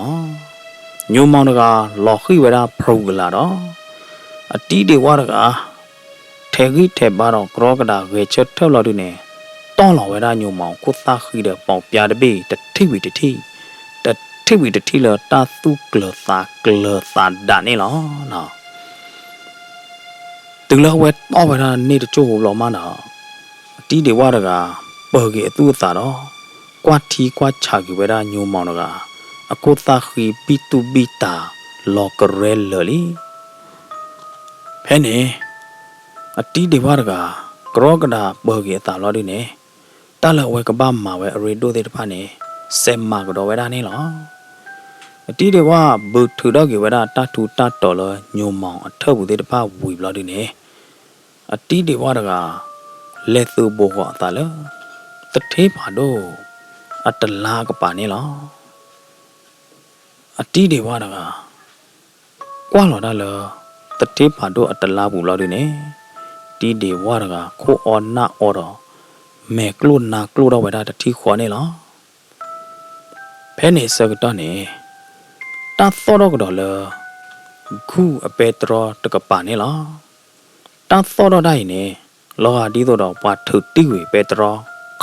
ညိၣ်မီၣ်တဂၤ လီၤဃံၢ်ဝဲဒၣ်ဖရူၤကလာ်ဒီး အတံဒ့းဝၣ်တဂၤ ထဲးဂံၢ်ထဲးဘါဒီးကရီကဒးဂဲၤဆၢထၢၣ်လီၤဒုန့ၣ်, တီၢ်လီၤဝဲဒၣ်ညိၣ်မီၣ်အခိၣ်သၣ်ဃံဒီးပိာ်ပျါတဘ့ၣ် တထံၣ်ဝံၤတထံၣ်, တထံၣ်ဝံၤတထံၣ်လၢတၢ်သူၣ်ကျၢၤသးကျၢၤသးဒးန့ၣ်လီၤ. တုၤလၢအဝဲတီၢ်ဝဲဒၣ်န့ၣ်တစိၢ်ဖိဘျီမးဒီး, အတံဒ့းဝၣ်တဂၤ ပၢၤက့ၤအသူၣ်အသးဒီး ကွၢ်ထံကွၢ်ဆးက့ၤဝဲဒၣ်ညိၣ်မီၣ်တဂၤ အခိၣ်သၣ်ဃံဘံၣ်တူၢ်ဘံၣ်တၢ်လီၤကရဲလၢာ်လံ. ဖဲန့ၣ် အတံဒ့းဝၣ်တဂၤ ကရီကဒးပၢၤက့ၤအသးလီၤဒုန့ၣ်, တၢ်လၢအဝဲကဘၣ်မၤဝဲအရ့ဒိၣ်သ့ၣ်တဖၣ်န့ၣ် စဲးမၤကဒီးဝဲဒၣ်န့ၣ်လီၤ. အတံဒ့းဝၣ်ဘုးထုးထီၣ်က့ၤဝဲဒၣ်တၢ်ထူးတၢ်တီၤလၢညိၣ်မီၣ်အထၢၣ်ပူၤသ့ၣ်တဖၣ်ဝံၤဘျီဒုန့ၣ်, အတံဒ့းဝၣ်တဂၤ လဲၤသုးဘူးဃီၤအသးလၢ သထ့ဖးဒိၣ်အတလါအကပၤန့ၣ်လီၤ. အတံဒ့းဝၣ်တဂၤ ကွၢ်လီၤတၢ်လၢ သထ့ဖးဒိၣ်အတလါပူၤဘျီဒုန့ၣ်, တံဒ့းဝၣ်တဂၤ ခိၣ်အီနၢ်အီဒီး မဲာ်ကျိၣ်နါကျိၣ်ထီၣ်ဝဲဒၣ်တထံၣ်ဃီန့ၣ်လီၤ. ဖဲန့ၣ်အဆၢကတီၢ်န့ၣ် တၢ်သီၣ်ထီၣ်ကဒီးလၢ ဂူၢ်အပဲတြီတကပၤန့ၣ်လီၤ. တၢ်သီၣ်ထီၣ်တၢ်အံၤန့ၣ် လီၤဂာ်ဒ်သိးဒီးပှၤထုးတံၢ်ဝံၤပဲတြီ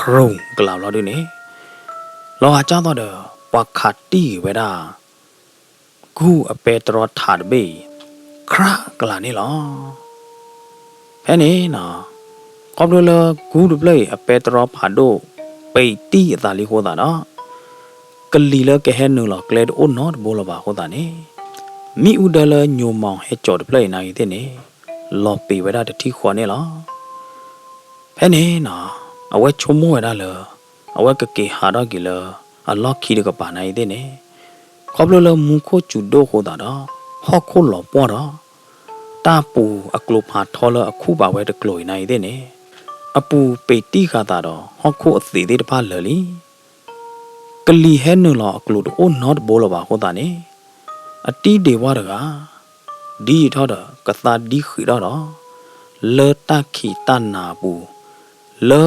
ခရုၣ်ကလာ်ဘျီဒုန့ၣ်, လီၤဂာ်ကၢ်သိးဒီး ပှၤခးတံၢ်က့ၤဝဲဒၣ် ဂူၢ်အပဲတြီထးတဘ့ၣ်အံၤ ခရၣ်ကလာ်န့ၣ်လီၤ. ဖဲန့ၣ် ခီဖျိလၢဂူၢ်တဖျၢၣ်အံၤ အပဲတြီဖးဒိၣ် ပံးတံၢ်အသးလံအဃိသတးဒီး ကလံၤလၢကဟဲနုာ်လီၤကျဲတအိၣ်နီတဘိလၢၤဘၣ်အဃိသတးန့ၣ်, မ့ၣ်အူဒၢလၢညိၣ်မီၣ်ဟဲကၠီၤတဖျၢၣ်အံၤနာ်ဂ့ၤသ့ၣ်န့ၣ် လီၤပံးဝဲဒၣ်တထံၣ်ဃီန့ၣ်လီၤ. ဖဲန့ၣ် အဝဲဆိကမိၣ်ဝဲဒၣ်လၢ အဝဲကက့ၤဟးထီၣ်က့ၤလၢ အလီၢ်ခံတကပၤနာ်ဂ့ၤသ့ၣ်န့ၣ်, ခီဖျိလၢမူခိၣ်စူၤဒိၣ်အဃိသတးဒီး ဟီၣ်ခိၣ်လီၤပှီၢ်ဒီး တၢ်ပူၤအကျိၤဖးထီလၢအခုၣ်ဘၣ်ဝဲတကျိၤအံၤနာ်ဂ့ၤသ့ၣ်န့ၣ်, အပူၤပံးတံၢ်ဃာ်သးဒီး ဟီၣ်ခိၣ်အသံးသ့ၣ်တဖၣ်လၢာ်လံ. ကလံၤဟဲနုာ်လီၤအကျိၤတအိၣ်နီတဘိလၢၤဘၣ်အဃိသတးန့ၣ်, အတံဒ့းဝၣ်တဂၤ ဒ်အံၤထီၣ်ဒီးကသါဒ်ဃံးထီၣ်ဒီး လၢတၢ်ခံးတၢ်နၤအပူၤ လၢ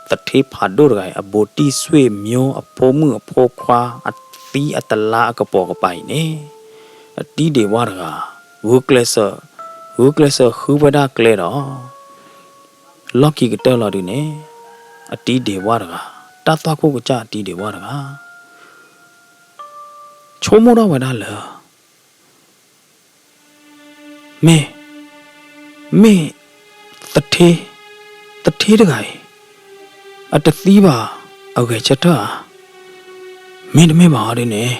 သထ့ဖးဒိၣ်တဂၤအံၤ အဘူးတံၢ်ဆွေမျိုး အဖိမုၣ်အဖိခွါ အ သံအတလါအကပိာ်ကပၤအံၤန့ၣ်, အတံၤဒ့ၣ်ဝါတဂၤ ဂုာ်ကျဲးစၢး, ဂုာ်ကျဲးစၢးဃုဝဲဒၣ်ကျဲဒီး လီၢ်ခံကတၢၢ်လီၤဒုန့ၣ်, အတံၤဒ့ၣ်ဝါတဂၤ, တၢ်သွၣ်ခိၣ်ကစၢ်အတံၤဒ့ၣ်ဝါတဂၤ ဆိကမိၣ်ထီၣ်ဝဲဒၣ်လၢ မ့ၢ်, မ့ၢ်သထ့, သထ့တဂၤအံၤ အတသံဘၣ်အဂဲၤဆၢထၢၣ်ဧါ. မ့တမ့ၢ်ဘၣ်ဟီဒုန့ၣ်,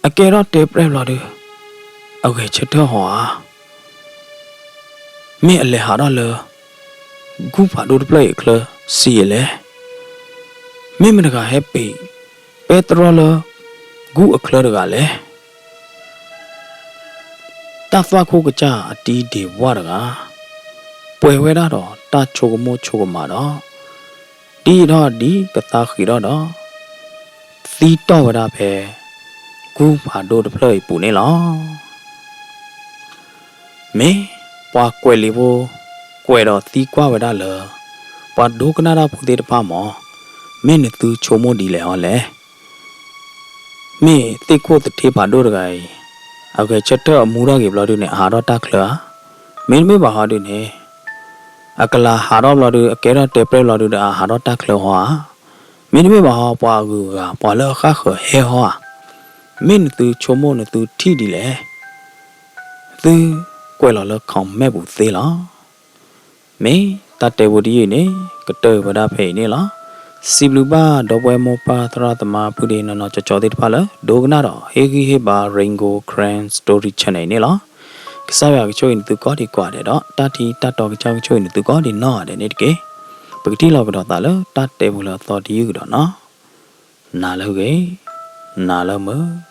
အကဲထီၣ်တဲပြဲၢ်ဘျီဒု အဂဲၤဆၢထၢၣ်ဟီဧါ. မ့ၢ်အလဲၤဟးထီၣ်လၢ ဂုၢ်ဖးဒိၣ်တဖျၢၣ်အံၤအချၢစံးယဲလဲၣ်. မ့ၢ်မတဂၤဟဲပ့ၤပဲတြီလၢ ဂုၢ်အချၢတဂၤလဲၣ်. တၢ်သွၣ်ခိၣ်ကစၢ်အတံၤဒ့ၣ်ဝါတဂၤ ပှဲၤဝဲဒၣ်ဒီးတၢ်ဆိကမိၣ်ဆိကမးဒီး ဒ်ထီၣ်ဒ်ကသါဃံးထီၣ်ဒီး သံတီၢ်ဝဲဒၣ်ဖဲ ဂုၢ်ဖးဒိၣ်တဖျၢၣ်အံၤပူၤန့ၣ်လီၤ. မ့ၢ်ပှၤကွဲးလံာ်ဖိ ကွဲးဒီးသံကွၢ်ဝဲဒၣ်လၢ ပှၤဒိကနၣ်တၢ်ဖိသ့ၣ်တဖၣ်မး, မ့ၢ်နသုဆိကမိၣ်ဒ်လဲၣ်ဟီလဲၣ်. မ့ၢ်သ့ၣ်ခိၣ်သထ့ဖးဒိၣ်တဂၤအံၤ အဂဲၤဆၢထၢၣ်အမူထီၣ်က့ၤဘျီဒုန့ၣ် အဟးထီၣ်တၢ်ချၢဧါ. မ့တမ့ၢ်ဘၣ်ဟီဒုန့ၣ် အကလၤဟးထီၣ်ဘျီဒု အကဲထီၣ်တဲပြဲၢ်ဘျီဒုဒီး အဟးထီၣ်တၢ်ချၢဟီဧါ. မ့တမ့ၢ်ဘၣ်ဟီ ပှၤအဂုၤအဂၤ ပှၤလၢအဃၣ်ဃၢၤဟဲဟီဧါ. မ့ၢ်နသုဆိကမိၣ်နသုထံၣ်ဒ်လဲၣ်. သုကွဲးလီၤလၢ comment ပူၤသ့လီၤ. မ့ၢ်တၢ်တဲဖိတယုၢ်အံၤန့ၣ် ကတၢၢ်ဝဲဒၣ်ဖဲအံၤန့ၣ်လီၤ. စံးဘျုးဘၣ်ဒီပုၢ်ဝဲၢ်မိၢ်ပၢ်သရၣ်သမါဖုဒ့နီၢ်နီၢ်ကၠီကၠီသ့ၣ်တဖၣ်လၢ ဒိကနၣ်ဒီး ဟ့ၣ်ဂံၢ်ဟ့ၣ်ဘါ Rain Gold Karen Story Channel အံၤန့ၣ်လီၤ. ကစၢ်ယွၤကဆိၣ်ဂ့ၤနသုကိးဒံးကိးဂၤဒဲးဒီး တၢ်ထံတၢ်တီကစၢ်ကဆိၣ်ဂ့ၤနသုကိးဒံးနီၢ်ဂၤဒဲးန့ၣ်တက့ၢ်. ပကထံၣ်လိာ်ကဒီးသးလၢတၢ်တဲဖိလၢအသီတယုၢ်ကဒီးနီၤ. နၤလၢအဂ့ၤ, နၤလၢမုာ်.